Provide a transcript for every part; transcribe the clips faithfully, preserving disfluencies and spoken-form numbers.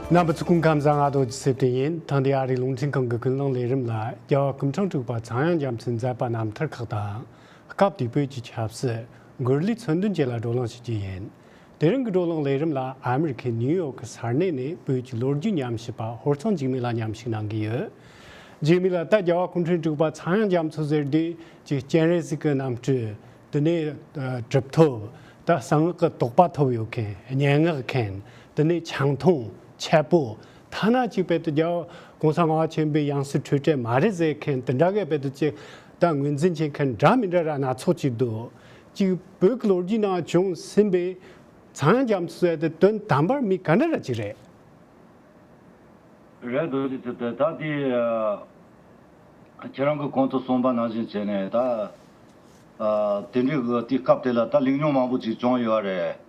རྣམ་པ་ཚོ་སྐུ་ཁམས་བཟང་། ང་རྡོ་རྗེ་སེ་བརྟན་ཡིན། ད་འདི་ཨ་རིའི་རླུང་འཕྲིན་ཁང་གི་ཀུན་གླེང་ལས་རིམ་ལ། རྒྱལ་བ་སྐུ་ཕྲེང་དྲུག་པ་ཚངས་དབྱངས་རྒྱ་མཚོའི་མཛད་པ་རྣམ་ཐར་ཁག་དང་། སྐབས་དེའི་བོད་ཀྱི་ཆབ་སྲིད། མགུར་གླུའི་མཚོན་དོན་བཅས་ལ་བགྲོ་གླེང་ཞུ་རྒྱུ་ཡིན། དེ་རིང་གི་བགྲོ་གླེང་ལས་རིམ་ལ་ཨ་མེ་རི་ཁའི་ནིའུ་ཡོག་གི་ས་གནས་ནས་བོད་ཀྱི་ལོ་རྒྱུས་ཉམས་ཞིབ་པ་ཧོར་ཚང་འཇིགས་མེད་ལགས་མཉམ་ཞུགས་གནང་གི་ཡོད། འཇིགས་མེད་ལགས། ད་རྒྱལ་བ་སྐུ་ཕྲེང་དྲུག་པ་ཚངས་དབྱངས་རྒྱ་མཚོ་ཟེར་དུས་ཅིག་སྤྱན་རས་གཟིགས་ཀྱི་རྣམ་སྤྲུལ། དེ་ནས་ཨ་གྲུབ་ཐོབ། ད་གསང་སྔགས་ཀྱི་དོགས་པ་ཐོབ་ཡོད་མཁན། སྙན་ངག་མཁན། དེ་ནས་ཆང་འཐུང་། ཆད་པོ། ཐ་ན་ཅིག་དཔེ་དེ་རྒྱལ་བ་གོང་ས་ལྔ་པ་ཆེན་པོའི་ཡང་སྲིད་འཁྲུལ་བྲལ་མ་རེད་ཟེར་མཁན་དེ་འདྲ་གི་དཔེ་དེ་ཅིག་ད་ངོས་འཛིན་བྱེད་མཁན་འདྲ་མི་འདྲ་ར་སྣ་ཚོགས་ཅིག་འདུག་ཅིག་བོད་ཀྱི་ལོ་རྒྱུས་ནང་བྱུང་ཟིན་པའི་ཚངས་དབྱངས་རྒྱ་མཚོ་ཟེར་དེ་དོན་དམ་པར་མི་ག་འདྲ་ར་ཅིག་རེད། རེད། རྡོ་རྗེ་ཐེབས་ཏེ་ད་དེ་ཨ་ཁྱེད་རང་གིས་གོང་དུ་གསུངས་པ་ནང་བཞིན་བྱས་ནས། ད་ཨ་དེ་འདྲའི་གི་དེའི་སྐབས་དེ་ལ་ད་ལུགས་རྙིང་མང་པོ་ཅིག་བྱུང་ཡོད་རེད།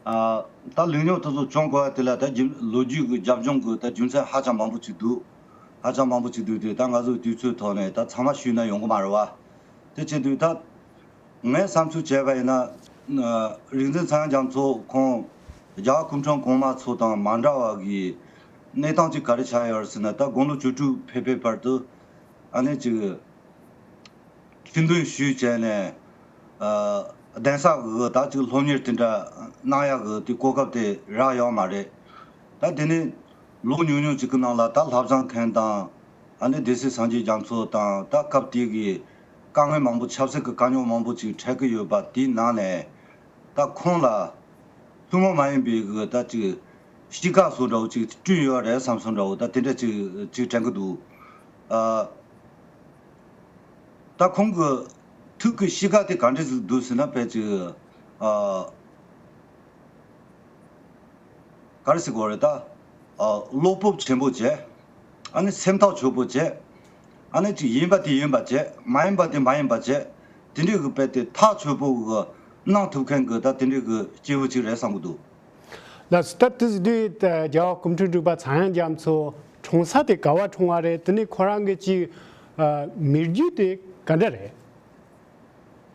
ཨ་ད་ལུགས་རྙིང་དེ་ཚོ་བྱུང་དགོས་པ་དེ་ལ་ད་རྒྱུ་ལོ་རྒྱུས་ཀྱི་རྒྱབ་ལྗོངས་ཀྱི་ད་རྒྱུ་མཚན་ཧ་ཅང་མང་པོ་ཅིག་འདུག་ཧ་ཅང་མང་པོ་ཅིག་འདུག་དེ་ད་ང་ཚོའི་དུས་ཚོད་ཐོག་ནས་ད་ཚང་མ་ཞུས་ན་ཡོང་གི་མ་རེད་བ། དེ་བྱེད་དུས་ད། ངས་བསམ་ཚུལ་བྱས་པ་ཡིན་ན། ཨ་རིག་འཛིན་ཚངས་དབྱངས་རྒྱ་མཚོ་ཁོང་རྒྱལ་བ་སྐུ་ཕྲེང་གོང་མ་ཚོ་དང་མ་འདྲ་བ་གི་གནས་སྟངས་ཅིག་ག་རེ་ཆགས་ཡོད་རེད་ཟེར་ན། ད་དགུང་ལོ་བཅུ་དྲུག་ཕེབས་པའི་བར་དུ་ཨ་ནི་ཅིག་ཁྲི་འདོན་ཞུས་བྱས་ནས། ཨ་གདན་ས་གི་ད་ཅིག་སློབ་གཉེར་དེ་འདྲ་གནང་ཡག་གི་དེ་གོ་སྐབས་དེ་རག་ཡོད་མ་རེད། ད་དེ་ནས་ལོ་ཉུང་ཉུང་ཅིག་གི་ནང་ལ་ད་བསླབ་སྦྱོང་མཁན་དང་། ཨ་ནི་སྡེ་སྲིད་སངས་རྒྱས་རྒྱ་མཚོ་དང་། ད་སྐབས་དེ་གི་དཀའ་ངལ་མང་པོ། ཆབ་སྲིད་ཀྱི་དཀའ་རྙོག་མང་པོ་ཅིག་འཕྲད་ཀྱི་ཡོད་པ་དེའི་ནང་ནས་ད་ཁོང་ལ་ཐུན་མོང་མ་ཡིན་པའི་གི་ད་ཅིག་གཤིས་ཀ་བཟོ་འདྲ་བོ་ཅིག་བསྐྲུན་ཡོད་རེད་བསམ་སོང་འདྲ་བོ། ད་དེ་འདྲ་ཅིག་ཅིག་དྲན་གྱི་འདུག་ཨ་ད་ཁོང་གི་ཐུགས་ཀྱི་གཤིས་ཀ་དེ་ག་འདྲ་ཞིག་འདུག་ཟེར་ན། དཔེ་ཅིག་ཨ། ག་རེ་ཟེར་དགོས་རེད་ད། ཨ་བློ་སྤོབས་ཆེན་པོ་བྱས། ཨ་ནི་སེམས་ཐག་ཆོད་པོ་བྱས། ཨ་ནི་ཅིག་ཡིན་པ་དེ་ཡིན་པ་བྱས། མ་ཡིན་པ་དེ་མ་ཡིན་པ་བྱས། དེ་འདྲའི་གི་དཔེ་དེ་ཐག་ཆོད་པོ་གི་གནང་ཐུབ་མཁན་གི་ད་དེ་འདྲའི་གི་སྐྱེས་བུ་ཅིག་རེད་བསམ་གི་འདུག་ལགས་སོ། ད་དེ་དུས་རྒྱལ་བ་སྐུ་ཕྲེང་དྲུག་པ་ཚངས་དབྱངས་རྒྱ་མཚོ་འཁྲུངས་ས་དེ་ག་བ་འཁྲུངས་པ་རེད། དེ་ནས་ཁོ་རང་གི་ཅིག་ཨ་མི་རྒྱུད་དེ་ག་འདྲ་རེད།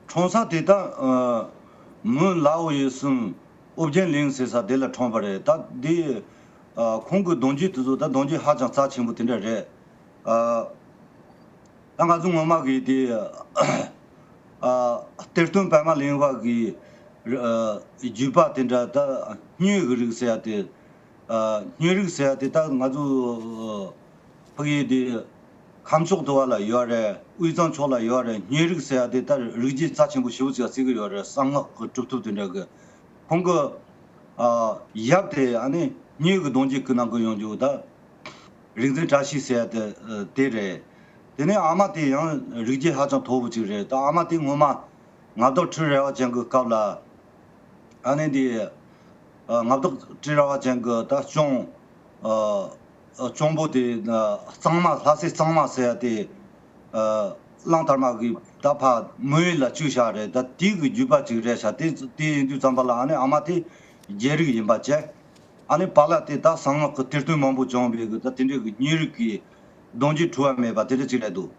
འཁྲུངས་ས་དེ་ད་ཨ་མོན་ལའོ་ཡི་གསུམ་ཨོ་རྒྱན་གླིང་ཟེར་ས་དེ་ལ་འཁྲུངས་པ་རེད། ད་དེ་ཨ་ཁོང་གི་གདུང་རྒྱུད་དེ་ཚོ་ད་གདུང་རྒྱུད་ཧ་ཅང་རྩ་ཆེན་པོ་དེ་འདྲ་རེད། ཨ་ད་ང་ཚོ་ངོ་མ་གི་དེ་ཨ་གཏེར་སྟོན་པདྨ་གླིང་པ་གི་ཨ་བརྒྱུད་པ་དེ་འདྲ། ད་སྙོད་ཀྱི་རིགས་ཟེར་ཡ་དེ། ཨ་སྙོད་རིགས་ཟེར་ཡ་དེ་ད་ང་ཚོ་ཕ་གི་དེ་ཁམས་ཕྱོགས་དུ་བ་ལ་ཡོད་རེད། དབུས་གཙང་ཕྱོགས་ལ་ཡོད་རེད། སྙོད་རིགས་ཟེར་ཡ་དེ་ད་རིགས་རྒྱུད་རྩ་ཆེན་པོ་ཞེ་པོ་ཅིག་ལ་བརྩི་གི་ཡོད་རེད། གསང་སྔགས་ཀྱི་གྲུབ་ཐོབ་དེ་འདྲ་གི། ཁོང་གི་ཨ་ཡབ་དེ་ཨ་ནི་སྙོད་ཀྱི་གདུང་རྒྱུད་ཀྱི་ནང་གི་ཡོང་རྒྱུ་ད་རིག་འཛིན་བཀྲ་ཤིས་ཟེར་ཡ་དེ་དེ་རེད། དེ་ནས་ཨ་མ་དེ་ཡང་རིགས་རྒྱུད་ཧ་ཅང་མཐོ་པོ་ཅིག་རེད། ད་ཨ་མ་དེ་སྔོན་མ་མངའ་བདག་ཁྲི་རལ་པ་ཅན་གྱི་སྐབས་ལ། ཨ་ནི་འདི་ཨ་མངའ་བདག་ཁྲི་རལ་པ་ཅན་གྱི་ད་གཅུང་ཨ་ཨ་གཅུང་པོ་དེ་ཨ་གཙང་མ། ལྷ་སྲས་གཙང་མ་ཟེར་ཡ་དེ་ཨ་གླང་དར་མ་གི་ད་ཕ་མོན་ཡུལ་ལ་བཅུག་བཞག་རེད། ད་དེ་གི་བརྒྱུད་པ་ཅིག་རེད་ཤག་དེ་དེ་ཡིན་དུས་ཙམ་པ་ལ་ཨ་ནི་ཨ་མ་དེ་རྒྱལ་རིགས་ཡིན་པ་བྱས། ཨ་ནི་པཱ་ལགས་དེ་ད་གསང་སྔགས་ཀྱི་གཏེར་སྟོན་མང་པོ་བྱུང་བའི་གི་ད་དེ་འདྲའི་གི་སྙོད་རིགས་ཀྱི་གདུང་རྒྱུད་འཁྲུལ་བ་མེད་པ་དེ་འདྲ་ཅིག་རེད་འདུག་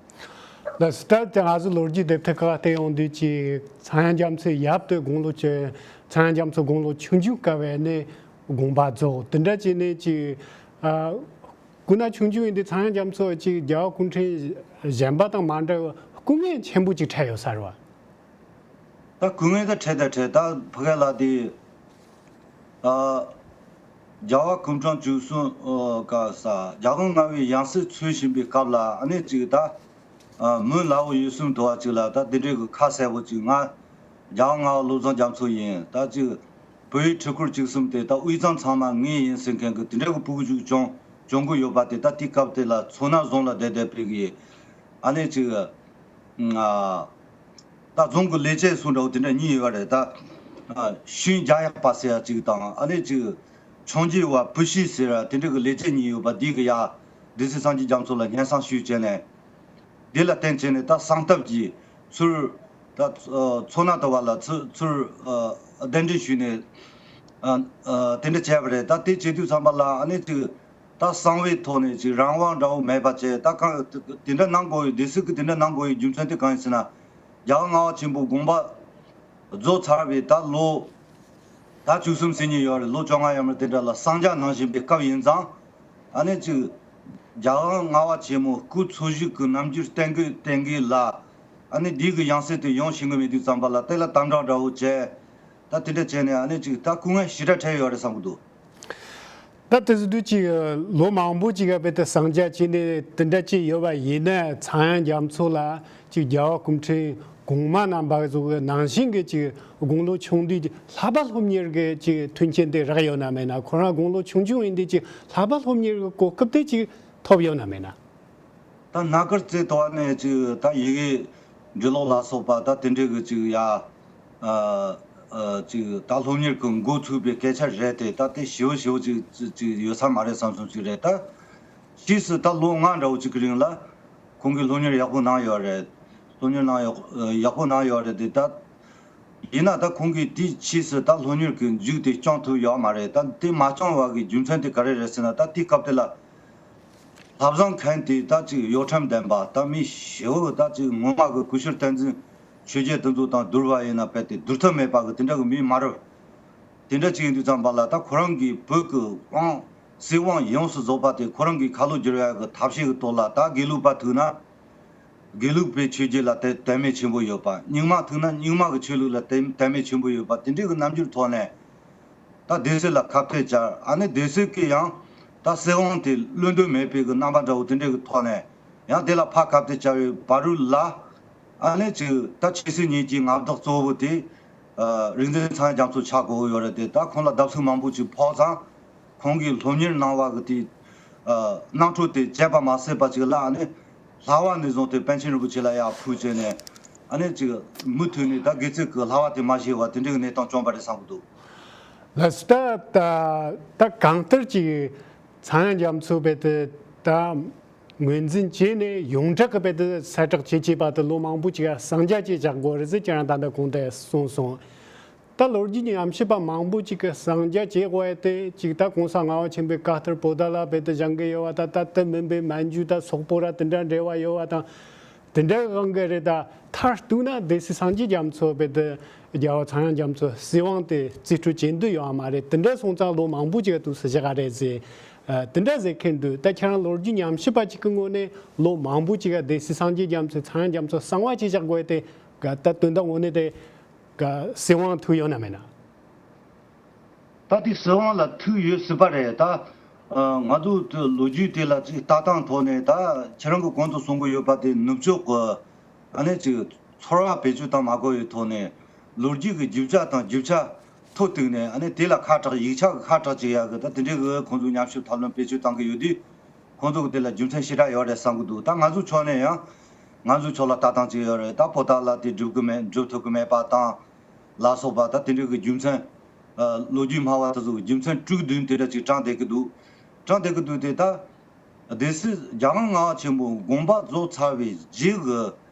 ལགས་སོ། ད་ང་ཚོ་ལོ་རྒྱུས་དེབ་ཐེར་ཁག་བལྟས་ཡོང་དུས་ཀྱི་ཚངས་དབྱངས་རྒྱ་མཚོའི་ཡབ་དེ་དགུང་ལོ་ཆེ། ཚངས་དབྱངས་རྒྱ་མཚོ་དགུང་ལོ་ཆུང་ཆུང་སྐབས་ནས་དགོངས་པ་རྫོགས། དེ་འདྲ་བྱས་ནས་ཀྱི་ཨ་སྐུ་ན་ཆུང་ཆུང་ཡིན་དུས་ཚངས་དབྱངས་རྒྱ་མཚོ་ཅིག་རྒྱལ་བ་སྐུ་ཕྲེང་གཞན་པ་དང་མ་འདྲ་བའི་སྐུ་ངལ་ཆེན་པོ་ཅིག་འཕྲད་ཡོད་ས་རེད་བ། ད་སྐུ་ངལ་ད་འཕྲད་ད་འཕྲད། ད་ཕ་གི་ལ་དེ་ཨ་རྒྱལ་བ་སྐུ་ཕྲེང་བཅུ་གསུམ་ཨ་ག་ས་རྒྱལ་དབང་ལྔ་པའི་ཡང་སྲིད་འཚོལ་བཞིན་པའི་སྐབས་ལ་ཨ་ནི་ཅིག་ད་ཨ་མོན་ལའོ་ཡུལ་གསུམ་དུ་བ་ཅིག་ལ་ད་དེ་འདྲའི་གི་ཁ་གསལ་པོ་ཅིག་ང་རྒྱལ་དབང་ལྔ་པ་བློ་བཟང་རྒྱ་མཚོ་ཡིན། ད་ཅིག་བོད་ཡིག་ཁྲིད་སྐོར་བཅུ་གསུམ་དེ་ད་དབུས་གཙང་ཚང་མ་ངའི་ཡིན་ཟེར་མཁན་གི་དེ་འདྲ་གི་སྤུ་གུ་ཅིག་བྱུང་བྱུང་གི་ཡོད་པ་དེ། ད་དེའི་སྐབས་དེ་ལ་མཚོ་སྣ་རྫོང་ལ་བསྡད་བསྡད་པའི་གི་ཨ་ནི་ཅིག་ཨ། ད་རྫོང་གི་ལས་བྱེད་སུ་འདྲ་བོ་དེ་འདྲ་གཉིས་ཡོད་རེད། ད་ཨ་ཤུན་རྒྱ་ཡག་པ་ཟེར་ཡ་གཅིག་དང་། ཨ་ནི་གཅིག་ཆུང་རྒྱུད་བ་བུ་ཤི་ཟེར་ཡ་དེ་འདྲ་གི་ལས་བྱེད་གཉིས་ཡོད་པ་འདི་གི་ཡ་སྡེ་སྲིད་སངས་རྒྱས་རྒྱ་མཚོ་ལ་སྙན་སེང་ཞུས་བྱས་ནས། འདི་ལ་བརྟེན་བྱས་ནས་ད་གསང་སྟབས་ཀྱིས་ཚུར་ད་ཨ་མཚོ་སྣ་དུ་བ་ལ་ཚུར་ཚུར་ཨ་གདན་འདྲེན་ཞུས་ནས་ཨ་ཨ་དེ་འདྲ་བྱས་པ་རེད། ད་དེ་བྱེད་དུས་ཙམ་པ་ལ་ཨ་ནི་གཅིག་ད་གསང་བའི་ཐོག་ནས་ཅིག་རང་དབང་འདྲ་བོ་མེད་པ་བྱས། ད་གང་དེ་འདྲ་གནང་དགོས་ཡོད། སྡེ་སྲིད་ཀྱིས་དེ་འདྲ་གནང་དགོས་ཡོད་རྒྱུ་མཚན་དེ་གང་ཡིན་ཟེར་ན། རྒྱལ་བ་ལྔ་པ་ཆེན་པོ་དགོངས་པ་རྫོགས་ཚར་བའི་ད་ལོ་ ཟླ་བཅུ་གསུམ་ཟིན་གྱི་ཡོད་རེད། ལོ་བཅོ་ལྔ་ཡར་མར་དེ་འདྲ་ལ་གསང་རྒྱ་གནང་བཞིན་པའི་སྐབས་ཡིན་ཙང་། ཨ་ནི་ཅིག་རྒྱལ་དབང་ལྔ་པ་ཆེན་མོ་སྐུ་འཚོ་བཞུགས་ཀྱི་རྣམ་འགྱུར་བསྟན་དགོས་བསྟན་དགོས་ལ། ཨ་ནི་འདི་གི་ཡང་སྲིད་དེ་ཡོང་ཤེས་ཀྱི་མེད་དུས་ཙམ་པ་ལ་དེ་ལ་དམ་དྲག་འདྲ་བོ་བྱས། ད་དེ་འདྲ་བྱས་ནས་ཨ་ནི་ཅིག་ད་སྐུ་ངལ་ཞེ་དྲག་འཕྲད་ཡོད་རེད་བསམ་གྱི་འདུག། ད་དེ་ཚོ་དུས་ཅིག་ལོ་མང་པོ་ཅིག་ག་བེད་དུ་གསང་རྒྱ་བྱས་ནས་དེ་འདྲ་ཅིག་ཡོད་པ་ཡིན་ན། ཚངས་དབྱངས་རྒྱ་མཚོ་ལ་ཅིག་རྒྱལ་བ་སྐུ་ཕྲེང་གོང་མ་རྣམ་པ་ཚོ་གི་ནང་བཞིན་གྱི་ཅིག་དགུང་ལོ་ཆུང་དུས་ལྷག་པ་སློབ་གཉེར་གྱི་ཅིག་མཐུན་རྐྱེན་དེ་རག་ཡོད་ན་མེད་ན། ཁོ་རང་དགུང་ལོ་ཆུང་ཆུང་ཡིན་དུས་ཅིག་ལྷག་པ་སློབ་གཉེར་གྱི་གོ་སྐབས་དེ་ཅིག་ཐོབ་ཡོད་ན་མེད་ན། ད་སྣ་དཀར་རྩེ་ཐོག་ནས་ཅིག་ད་ཡི་གེ་འབྲི་ཀློག་ལ་སོགས་པ་ད་དེ་འདྲའི་གི་ཅིག་ཡ། ཨ་ཨ་ཅིག་ད་སློབ་གཉེར་གྱི་འགོ་ཚུགས་པའི་སྐད་ཆ་རེད་དེ། ད་དེ་ཞེ་པོ་ཞེ་པོ་ཅིག་ཅིག་ཅིག་ཡོད་ས་མ་རེད་བསམ་བསམ་ཅིག་རེད། ད་ཕྱིས་སུ་ད་ལོ་ལྔ་འདྲ་བོ་ཅིག་གི་རིང་ལ་ཁོང་གིས་སློབ་གཉེར་ཡག་པོ་གནང་ཡོད་རེད། སློབ་གཉེར་གནང་ཡག་ཡག་པོ་གནང་ཡོད་རེད་དེ། ད་ཡིན་ན་ད་ཁོང་གིས་དེའི་ཕྱིས་སུ་ད་སློབ་གཉེར་གྱི་མཇུག་དེ་བསྐྱངས་ཐུབ་ཡོད་མ་རེད། ད་དེ་མ་བསྐྱངས་པ་གི་རྒྱུ་མཚན་དེ་ག་རེ་རེད་ཟེར་ན། ད་དེའི་སྐབས་དེ་ལ་ལྷ་བཟང་མཁན་དེ་ད་ཅིག་གཡོ་ཁྲམ་ལྡན་པ། ད་མི་ཞེ་པོ་ད་ཅིག་ངོ་མ་གི་སྐུ་ཞབས་བསྟན་འཛིན་ཆོས་རྒྱལ་དེ་ཚོ་དང་བསྡུར་བ་ཡིན་ན་རྦད་དེ་བསྡུར་ཐབས་མེད་པ་གི་དེ་འདྲ་གི་མི་མ་རེད། དེ་འདྲ་ཅིག་ཡིན་དུས་ཙམ་པ་ལ་ད་ཁོ་རང་གི་བོད་ཀྱི་དབང་སྲིད་དབང་ཡོངས་སུ་རྫོགས་པ་དེ་ཁོ་རང་གི་ཁ་ལོ་བསྒྱུར་ཡག་གི་ཐབས་ཤེས་ཀྱི་ཐོག་ལ། ད་དགེ་ལུགས་པ་ཐུག་ན་དགེ་ལུགས་པའི་ཆོས་བརྒྱུད་ལ་དད་དད་མོས་ཆེན་པོ་ཡོད་པ། རྙིང་མ་ཐུག་ན་རྙིང་མ་གི་ཆོས་ལུགས་ལ་དད་དད་མོས་ཆེན་པོ་ཡོད་པ། དེ་འདྲའི་གི་རྣམ་འགྱུར་ཐོག་ནས་ད་སྡེ་སྲིད་ལ་ཁ་གཏད་བཅར། ཨ་ནི་སྡེ་སྲིད་ཀྱིས་ཡང་ད་སྲིད་དབང་དེ་བློ་འདོད་མེད་པའི་གི་རྣམ་པ་འདྲ་བོ་དེ་འདྲའི་གི་ཐོག་ནས་ཡང་དེ་ལ་ཕར་ཁ་གཏད་བཅར་བའི་བར་དུ་ལ། ཨ་ནི་ཅིག་ད་ཆོས་སྲིད་གཉིས་ཀྱི་མངའ་བདག་གཙོ་བོ་དེ་ཨ་རིག་འཛིན་ཚངས་དབྱངས་རྒྱ་མཚོ་ཆགས་དགོས་ཀྱི་ཡོད་རེད་དེ། ད་ཁོང་ལ་བརྡབ་གསིག་མང་པོ་ཅིག་ཕོག་ཙང་། ཁོང་གིས་སློབ་གཉེར་གནང་བ་གི་དེ་ཨ་གནམ་གྲུ་དེ་བྱས་པ་མ་ཟད་པ་ཅིག་ལ། ཨ་ནི་ལྷ་བ་ནས་བཟུང་སྟེ་པཎ་ཆེན་རིན་པོ་ཆེ་ལ་ཡར་ཕུལ་བྱས་ནས། ཨ་ནི་ཅིག་མུ་མཐུད་ནས་ད་དགེ་ཚུལ་གྱི་ལྷ་བ་དེ་མ་བཞེས་པ་དེ་འདྲའི་གནས་སྟངས་བྱུང་བ་རེད་བསམ་གྱི་འདུག། ལགས་སོ། ད་ད་ད་གང་ལྟར་ཅིག་ཚངས་དབྱངས་རྒྱ་མཚོ་རྦད་དེ་ད་ངོས་འཛིན་བྱས་ནས་ཡོངས་གྲགས་ཀྱི་རྦད་དེ་གསལ་བསྒྲགས་བྱེད་ཅེས་པ་དེ་ལོ་མང་པོ་ཅིག་ག་གསང་རྒྱ་བྱས་བཞག་དགོས་རེད་ཟེར་ཁྱེད་རང་ད་ལྟ་གོང་དུ་གསུངས་སོང་། ད་ལོ་རྒྱུས་ཉམས་ཞིབ་པ་མང་པོ་ཅིག་གིས་གསང་རྒྱ་བྱེད་དགོས་ཡ་དེ་ཅིག་ད་གོང་ས་ལྔ་པ་ཆེན་པོའི་བཀའ་ལྟར་བོད་ཟླ་ལ་རྦད་དེ་བཞེངས་ཀྱི་ཡོད་པ། ད་ད་དེ་མིན་པའི་མན་ཇུ་དང་སོག་པོ་ར་དེ་འདྲ་འབྲེལ་བ་ཡོད་པ་དང་། དེ་འདྲ་གང་གི་རེད། ད་མཐར་གཏུགས་ན་སྡེ་སྲིད་སངས་རྒྱས་རྒྱ་མཚོ་རྦད་དེ་རྒྱལ་བ་ཚངས་དབྱངས་རྒྱ་མཚོ་སྲིད་དབང་དེ་རྩིས་སྤྲོད་བྱེད་འདོད་ཡོད་མ་རེད། དེ་འདྲ་སོང་ཙང་ལོ་མང་པོ་ཅིག་ག་དུས་སུ་བཞག་ག་རེད་ཟེར། ཨ་དེ་འདྲ་ཟེར་མཁན་འདུག། ད་ཁྱེད་རང་ལོ་རྒྱུས་ཉམས་ཞིབ་པ་ཅིག་གི་ངོས་ནས་ལོ་མང་པོ་ཅིག་ག་སྡེ་སྲིད་སངས་རྒྱས་རྒྱ་མཚོ་ཚངས་དབྱངས་རྒྱ་མཚོ་གསང་བ་བྱས་བཞག་དགོས་ཡ་དེ་ག་ད་དོན་དག་ངོས་ནས་དེ་ག་སྲིད་དབང་ཐུག་ཡོད་ན་མེད་ན། ད་དེ་སྲིད་དབང་ལ་ཐུག་ཡོད་སྲིད་པ་རེད། ད་ཨ་ང་ཚོ་དེ་ལོ་རྒྱུས་དེ་ལ་ཅིག་ལྟ་སྟངས་ཐོག་ནས། ད་ཁྱེད་རང་གི་གོང་དུ་གསུང་གི་ཡོད་པ་དེ་ནུབ་ཕྱོགས་ཀྱི་ཨ་ནི་ཅིག་ཚོར་བ་བེད་སྤྱོད་བཏང་མ་དགོས་པའི་ཐོག་ནས། ལོ་རྒྱུས་ཀྱི་རྒྱུ་ཆ་དང་རྒྱུ་ཆ་ཐོག་གཏུགས་ནས། ཨ་ནི་དེ་ལ་ཁ་གྲག་ཡིག་ཆ་གི་ཁ་གྲག་ཅིག་ཡག་གི། ད་དེ་འདྲའི་གི་ཁོང་ཚོ་ཉམས་ཞིབ་ཐབས་ལམ་བེད་སྤྱོད་བཏང་གི་ཡོད་དུས། ཁོང་ཚོ་གི་དེ་ལ་རྒྱུ་མཚན་ཞེ་དྲག་ཡོད་རེད་བསམ་གི་འདུག། ད་ང་ཚོའི་ཕྱོགས་ནས་ཡང་ང་ཚོའི་ཕྱོགས་ལ་ལྟ་སྟངས་ཅིག་ཡོད་རེད། ད་ཕོ་བྲང་ལ་དེ་སྒྲུབ་གི་མེད། སྒྲུབ་ཐུབ་གི་མེད་པ་དང་ལ་སོགས་པ། ད་དེ་འདྲའི་གི་རྒྱུ་མཚན། ཨ་ལོ་རྒྱུས་སྨྲ་བ་དེ་ཚོ་གི་རྒྱུ་མཚན་དྲུག་བདུན་དེ་འདྲ་ཅིག་དྲངས་བསྡད་གི་འདུག། དྲངས་བསྡད་གི་འདུག་དེ། ད་སྡེ་སྲིད་རྒྱལ་དབང་ལྔ་པ་ཆེན་པོ་དགོངས་པ་རྫོགས་ཚར་བའི་རྗེས་གི་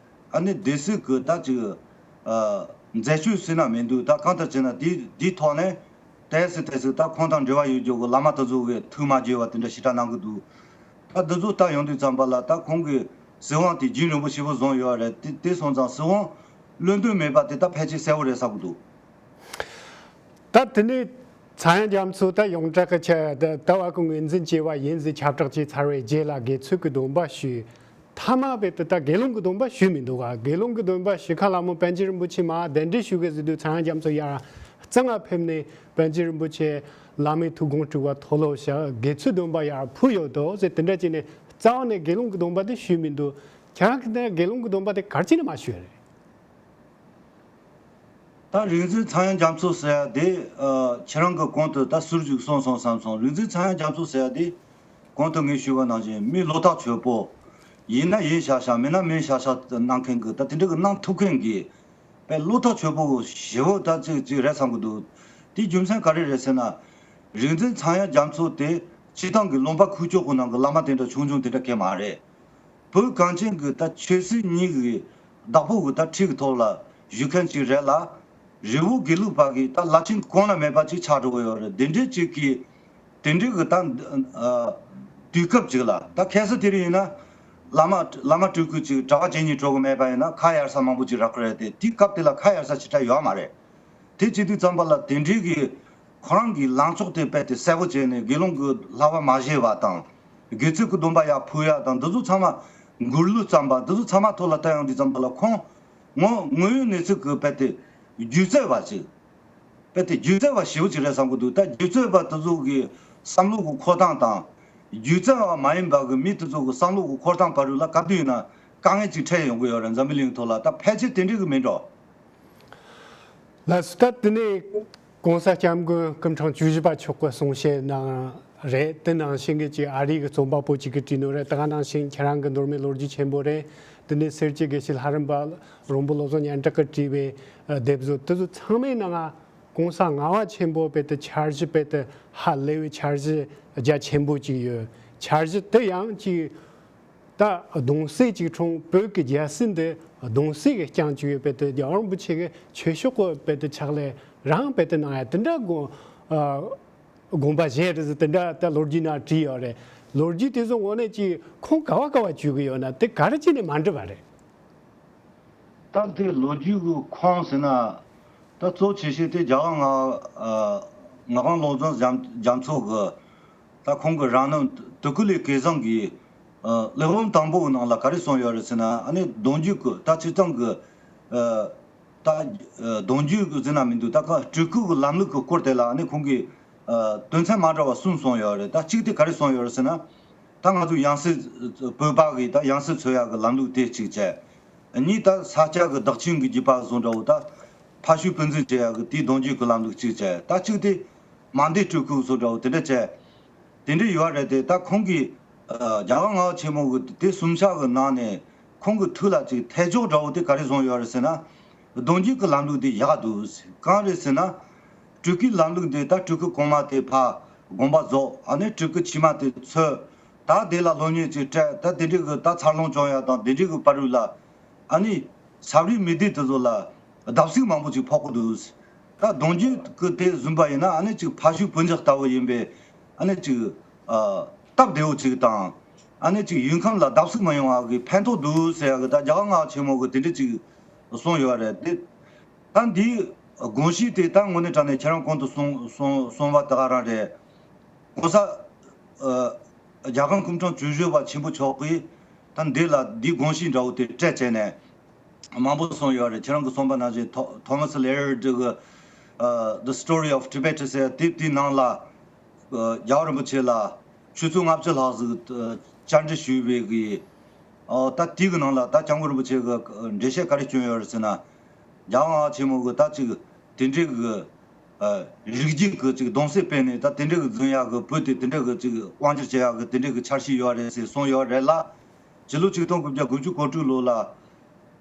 ཨ་ནི་སྡེ་སྲིད་གི་ད་ཅིག་ཨ་མཛད་སྤྱོད་ཟེར་ན་མི་འདུག། ད་གང་ལྟར་བྱས་ན་དེ་དེའི་ཐོག་ནས་ཏོག་ཙམ་ཏོག་ཙམ་ད་ཁོང་དང་འབྲེལ་བ་ཡོད་རྒྱུ་གི་བླ་མ་དེ་ཚོ་གིས་ཐུགས་མ་དགྱེས་པ་དེ་འདྲ་ཞེ་དྲག་གནང་གི་འདུག། ད་འདི་ཚོ་ལྟ་ཡོང་དུས་ཙམ་པ་ལ། ད་ཁོང་གིས་སྲིད་དབང་དེ་རྒྱུན་རིང་པོ་ཞེ་པོ་བཟུང་ཡོད་རེད། དེ་དེ་སོང་ཙང་སྲིད་དབང་བློ་འདོད་མེད་པ་དེ་ད་ཕལ་ཆེར་གསལ་པོ་རེད་བསམ་གི་འདུག། ད་དེ་ནས་ཚངས་དབྱངས་རྒྱ་མཚོ་ད་ཡོངས་གྲགས་ཀྱི་ཆ་ད་ད་བར་གྱི་ངོས་འཛིན་བྱས་པ་ཡིན་ཟེར་ཁྱབ་བསྒྲགས་བྱས་ཚར་བའི་རྗེས་ལ་དགེ་ཚུལ་གྱི་སྡོམ་པ་ཞུས། མཐའ་མ་རྦད་དེ་ད་དགེ་སློང་གི་སྡོམ་པ་ཞུས་མི་འདུག་ག། དགེ་སློང་གི་སྡོམ་པ་ཞུ་ཁ་ལ་མོ་པཎ་ཆེན་རིན་པོ་ཆེ་མར་གདན་འདྲེན་ཞུ་གི་ཟེར་དུས་ཚངས་དབྱངས་རྒྱ་མཚོ་ཡར་གཙང་ང་ཕེབས་ནས་པཎ་ཆེན་རིན་པོ་ཆེ་བླ་མའི་ཐུགས་དགོངས་དྲུག་པ་མཐོལ་ལོ་བཤགས། དགེ་ཚུལ་སྡོམ་པ་ཡར་ཕུལ་ཡོད་དོ་ཟེར། དེ་འདྲ་བྱས་ནས་རྩ་བ་ནས་དགེ་སློང་གི་སྡོམ་པ་དེ་ཞུས་མི་འདུག། ཁྱེད་རང་གིས་ད་དགེ་སློང་གི་སྡོམ་པ་དེ་ག་རེ་བྱས་ནས་མ་ཞུས་པ་རེད། ད་རིག་འཛིན་ཚངས་དབྱངས་རྒྱ་མཚོ་ཟེར་ཡ་དེ་ཨ་ཁྱེད་རང་གིས་གོང་དུ་ད་ཟུར་ཞིག་གསུངས་སོང་བསམ་སོང་། རིག་འཛིན་ཚངས་དབྱངས་རྒྱ་མཚོ་ཟེར་ཡ་དེ་གོང་དུ་ངས་ཞུས་པ་ནང་བཞིན་མི་བློ་ཐག་ཆོད་པོ། ཡིན་ན་ཡིན་ཤག་ཤག་མིན་ན་མིན་ཤག་ཤག་གནང་མཁན་གྱི། ད་དེ་འདྲ་གི་གནང་ཐུབ་མཁན་གྱི་དཔེ་བློ་ཐག་ཆོད་པོ་ཞེ་པོ་ད་ཅིག་ཅིག་རེད་བསམ་གྱི་འདུག། དེའི་རྒྱུ་མཚན་ག་རེ་རེད་ཟེར་ན། རིག་འཛིན་ཚངས་དབྱངས་རྒྱ་མཚོ་དེ་སྤྱིར་བཏང་གི་ལུང་པ་ཁུག་ཀྱོག་གི་ནང་གི་བླ་མ་དེ་འདྲ་ཆུང་ཆུང་དེ་འདྲ་གང་ཡང་མ་རེད། བོད་གངས་ཅན་གྱི་ད་ཆོས་སྲིད་གཉིས་ཀྱི་བདག་པོ་གི་ད་ཁྲི་གི་ཐོག་ལ་བཞུགས་མཁན་ཅིག་རེད་ལ། རི་བོ་དགེ་ལུགས་པ་གི་ད་བླ་ཆེན་གོང་ལ་མེད་པ་ཅིག་ཆགས་འགྲོ་གི་ཡོད་རེད། དེ་འདྲའི་ཅིག་གི་དེ་འདྲའི་གི་ད་ཨ་དུས་སྐབས་ཅིག་ལ། ད་ཁ་སང་དེ་རིང་ཡིན་ན་བླ་མ་བླ་མ་སྤྲུལ་སྐུ་ཅིག་གྲྭ་པ་བྱེད་སྙིང་བྲོ་གི་མེད་པ་ཡིན་ན་ཁ་གཡར་ས་མང་པོ་ཅིག་རག་གི་རེད་དེ། དེའི་སྐབས་དེ་ལ་ཁ་གཡར་ས་ཞེ་དྲག་ཡོད་མ་རེད། དེ་བྱེད་དུས་ཙམ་པ་ལ་དེ་འདྲའི་གི་ ཁོ་རང་གི་ལངས་ཕྱོགས་དེ་རྦད་དེ་གསལ་པོ་བྱས་ནས་དགེ་སློང་གི་བསླབ་པ་མ་བཞེས་པ་དང་། དགེ་ཚུལ་གྱི་སྡོམ་པ་ཡར་ཕུལ་ཡ་དང་འདི་ཚོ་ཚང་མ་མགུར་གླུ་བརྩམས་པ་འདི་ཚོ་ཚང་མ་ཐོག་ལ་ལྟ་ཡོང་དུས་ཙམ་པ་ལ་ཁོང་ངོ་དངོས་ཡོད་གནས་ཚུལ་གྱི་རྦད་དེ་སྒྱུ་རྩལ་བ་ཅིག་རྦད་དེ་སྒྱུ་རྩལ་བ་ཞེ་པོ་ཅིག་རེད་བསམ་གྱི་འདུག་ད་སྒྱུ་རྩལ་བ་དེ་ཚོ་གི་བསམ་བློ་གི་འཁོར་སྟངས་དང་། སྒྱུ་རྩལ་བ་མ་ཡིན་པ་གི་མི་དེ་ཚོ་གི་བསམ་བློ་གི་འཁོར་སྟངས་བར་དུ་ལ་ག་དུས་ཡིན་ན་དཀའ་ངལ་ཅིག་འཕྲད་ཡོང་གི་ཡོད་རེད། འཛམ་བུ་གླིང་ཐོག་ལ་ད་ཕལ་ཆེར་དེ་འདྲ་གི་མིན་འགྲོ། ལགས་སོ། ད་དེ་ནས་༸གོང་ས་༸སྐྱབས་མགོན་སྐུ་ཕྲེང་བཅུ་བཞི་པ་མཆོག་གི་གསུང་བཤད་ནང་རེད། དེ་ནང་བཞིན་གྱི་ཅིག་ཨ་རི་གི་རྩོམ་པ་པོ་གཅིག་གིས་བྲིས་ནོ་རེད། ད་ག་ནང་བཞིན་ཁྱེད་རང་གི་ནོར་མེད་ལོ་རྒྱུས་ཆེན་པོ་རེད། དེ་ནས་སེར་སྐྱའི་དགེ་བཤེས་ལྷ་རམས་པ་རོང་པོ་བློ་བཟང་སྙན་གྲགས་ཀྱིས་བྲིས་པའི་ཨ་དེབ་བཟོ་དེ་ཚོ་ཚང་མའི་ནང་༸གོང་ས་ལྔ་པ་ཆེན་པོ་རྦད་དེ་འཆར་གཞི་རྦད་དེ་ཧ་ལས་པའི་འཆར་གཞི་རྒྱ་ཆེན་པོ་གཅིག་ཡོད། འཆར་གཞི་དེ་ཡང་ཅིག་ད་གདུང་སྲས་གཅིག་འཁྲུངས། བོད་ཀྱི་རྒྱལ་སྲིད་འདི་གདུང་སྲས་ཀྱིས་བསྐྱངས་བཅུག་ཡོད། རྦད་དེ་རྒྱལ་བ་རིན་པོ་ཆེ་གི་ཆོས་ཕྱོགས་ཀྱི་རྦད་དེ་ཕྱག་ལས་རང་རྦད་དེ་གནང་ཡ་དེ་འདྲ་དགོངས་ཨ་དགོངས་པ་བཞེས་རེད་ཟེར་དེ་འདྲ་ད་ལོ་རྒྱུས་ནང་བྲིས་ཡོད་རེད། ལོ་རྒྱུས་དེ་ཚོ་དངོས་གནས་ཀྱི་ཁུངས་ག་བ་ག་བ་འཁྱོལ་གི་ཡོད་ན་དེ་ག་རེ་བྱས་ནས་མ་འགྲུབ་པ་རེད། ད་དེ་ལོ་རྒྱུས་ཀྱི་ཁུངས་ཟེར་ན། ད་གཙོ་ཆེ་ཤོས་དེ་རྒྱལ་བ་ལྔ་ཨ་ལྔ་པ་བློ་བཟང་རྒྱ་རྒྱ་མཚོ་གི་ད་ཁོང་གི་རང་རྣམ་དུ་ཀུ་ལེ་སྐལ་བཟང་གིས་ཨ་གླེགས་བམ་དང་པོ་གི་ནང་ལ་ག་རེ་གསུངས་ཡོད་རེད་ཟེར་ན། ཨ་ནི་གདུང་རྒྱུད་ཀྱི་ད་སྤྱིར་བཏང་གི་ཨ་ད་ཨ་གདུང་རྒྱུད་ཀྱི་ཟེར་ན་མི་འདུག་ད་ག་སྤྲུལ་སྐུ་གི་ལམ་ལུགས་ཀྱི་སྐོར་དེ་ལ་ཨ་ནི་ཁོང་གིས་ཨ་དོན་ཚན་མ་འདྲ་བ་གསུམ་གསུངས་ཡོད་རེད། ད་གཅིག་དེ་ག་རེ་གསུངས་ཡོད་རེད་ཟེར་ན། ད་ང་ཚོ་ཡང་སྲིད་བོད་པ་གི་ད་ཡང་སྲིད་འཚོལ་ཡག་གི་ལམ་ལུགས་དེ་གཅིག་བྱས། གཉིས་ད་ས་སྐྱ་གི་བདག་སྐྱོང་གི་རྒྱུད་པ་བཟོ་འདྲ་བོ། ད་ཕ་ཤུལ་བུ་འཛིན་བྱེད་ཡག་གི་དེའི་གདུང་རྒྱུད་ཀྱི་ལམ་ལུགས་གཅིག་བྱས། ད་གཅིག་དེ་མན་དེ་སྤྲུལ་སྐུ་བཟོ་འདྲ་བོ་དེ་འདྲ་བྱས། དེ་འདྲ་ཡོད་རེད་དེ། ད་ཁོང་གིས་ཨ་རྒྱལ་བ་ལྔ་པ་ཆེན་མོ་གི་དེ་གསུམ་ཆ་གི་ནང་ནས་ཁོང་གི་ཐུགས་ལ་ཅིག་ཐལ་ལྕོག་འདྲ་བོ་དེ་ག་རེ་བཟུང་ཡོད་རེད་ཟེར་ན། གདུང་རྒྱུད་ཀྱི་ལམ་ལུགས་དེ་ཡག་འདུག་གང་རེད་ཟེར་ན། སྤྲུལ་སྐུའི་ལམ་ལུགས་འདི་ད་སྤྲུལ་སྐུ་གོང་མ་དེ་ཕར་དགོངས་པ་རྫོགས། ཨ་ནི་སྤྲུལ་སྐུ་ཕྱི་མ་དེ་འཚོལ། ད་དེ་ལ་སློབ་གཉེར་ཅིག་སྤྲད། ད་དེ་འདྲའི་གི་ད་འཚར་ལོངས་བྱུང་ཡ་དང་དེ་འདྲའི་གི་བར་དུ་ལ་ཨ་ནི་ས་རུའི་མི་སྡེ་དེ་ཚོ་ལ་བརྡབ་གསིག་མང་པོ་ཅིག་ཕོག་གི་འདུག་ད་གདུང་རྒྱུད་ཀྱི་དེ་བཟུང་པ་ཡིན་ན་ཨ་ནི་ཅིག་ཕ་ཤུལ་བུ་འཇོག་ལྟ་བུ་ཡིན་པས། ཨ་ནི་ཅིག་ཨ་སྟབས་བདེ་བོ་ཅིག་དང་། ཨ་ནི་ཅིག་ཡུལ་ཁམས་ལ་བརྡབ་གསིག་མ་ཡོང་བ་གི་ཕན་ཐོགས་འདུག་ཟེར་ཡ་གི་ད་རྒྱལ་བ་ལྔ་པ་ཆེན་མོ་གི་དེ་འདྲ་ཅིག་གསུངས་ཡོད་རེད་དེ། ད་འདིའི་དགོངས་གཞི་དེ་ད་དངོས་གནས་དྲང་གནས་ཁྱེད་རང་གོང་དུ་གསུངས་གསུངས་གསུངས་པ་དེ་ག་རང་རེད། ༸གོང་ས་ཨ་རྒྱལ་དབང་སྐུ་ཕྲེང་བཅུ་བཞི་པ་ཆེན་པོ་མཆོག་གིས་ད་འདི་ལ་འདིའི་དགོངས་གཞི་འདྲ་བོ་དེ་སྤྲད་བྱས་ནས་མང་པོ་གསུངས་ཡོད་རེད། ཁྱེད་རང་གིས་གསུངས་པ་ནང་བཞིན་ཐོ་ཐོ་མ་སི་ལེ་ཡར་ཌི་གི་ཨ་The Story of Tibet ཟེར་དེབ་དེའི་ནང་ལ་ཨ་རྒྱལ་བ་རིན་པོ་ཆེ་ལ་ཆུ་ཚོད་ལྔ་བཅུ་ལྷག་ཟིག་ཨ་བཅར་འདྲི་ཞུས་པའི་གི་ཨ་ད་དེའི་གི་ནང་ལ་ད་སྐྱབས་མགོན་རིན་པོ་ཆེ་གི་འགྲེལ་བཤད་ག་རེ་བསྐྱོན་ཡོད་རེད་ཟེར་ན། རྒྱལ་བ་ལྔ་པ་ཆེན་མོ་གི་ད་ཅིག་དེ་འདྲའི་གི་ཨ་རིགས་རྒྱུད་ཀྱི་ཅིག་གདུང་སྲས་སྤེལ་ནས་ད་དེ་འདྲའི་གི་འཛིན་ཡག་གི་བོད་དེ་དེ་འདྲའི་གི་ཅིག་དབང་སྒྱུར་བྱེད་ཡག་གི་དེ་འདྲའི་གི་འཆར་གཞི་ཡོད་རེད་ཟེར་གསུངས་ཡོད་རེད་ལ། སྤྱི་ལོ་ཆིག་སྟོང་དགུ་བརྒྱ་དགུ་བཅུ་གོ་དྲུག་ལོ་ལ་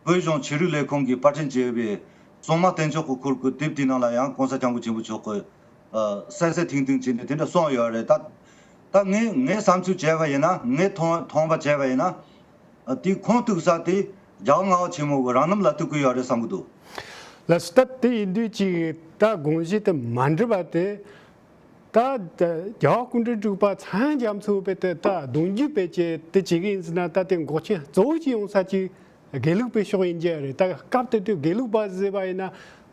བོད་གཞུང་ཆོས་རིག་ལས་ཁུངས་ཀྱིས་པར་སྐྲུན་བྱས་པའི་སྲུང་མ་བསྟེན་ཕྱོགས་ཀྱི་སྐོར་གྱི་དེབ་དེའི་ནང་ལ་ཡང་༸གོང་ས་༸སྐྱབས་མགོན་ཆེན་པོ་མཆོག་གིས་ཨ་གསལ་གསལ་ཐིང་ཐིང་བྱས་ནས་དེ་འདྲ་གསུངས་ཡོད་རེད། ད་ད་ངས་ངའི་བསམ་ཚུལ་བྱས་པ་ཡིན་ན། ངས་མཐོང་མཐོང་པ་བྱས་པ་ཡིན་ན། ཨ་དེ་ཁུངས་གཏུགས་ས་དེ་རྒྱལ་བ་ལྔ་པ་ཆེན་མོ་གི་རང་རྣམ་ལ་གཏུགས་ཀྱི་ཡོད་རེད་བསམ་གྱི་འདུག་ལགས་སོ། ད་དེ་ཡིན་དུས་ཀྱི་ད་དགོངས་གཞི་དེ་མ་འགྲུབ་པ་དེ། ད་ད་རྒྱལ་བ་སྐུ་ཕྲེང་དྲུག་པ་ཚངས་དབྱངས་རྒྱ་མཚོ་རྦད་དེ་ད་གདུང་རྒྱུད་རྦད་དེ་དེ་བྱེད་ཀྱི་ཡིན་ཟེར་ན། ད་དེ་འགོག་རྐྱེན་གཙོ་བོ་ཅིག་ཡོང་ས་ཅིག་དགེ་ལུགས་པའི་ཕྱོགས་ཡིན་གྱི་རེད། ད་སྐབས་དེ་དུས་དགེ་ལུགས་པ་ཟེར་བ་ཡིན་ན་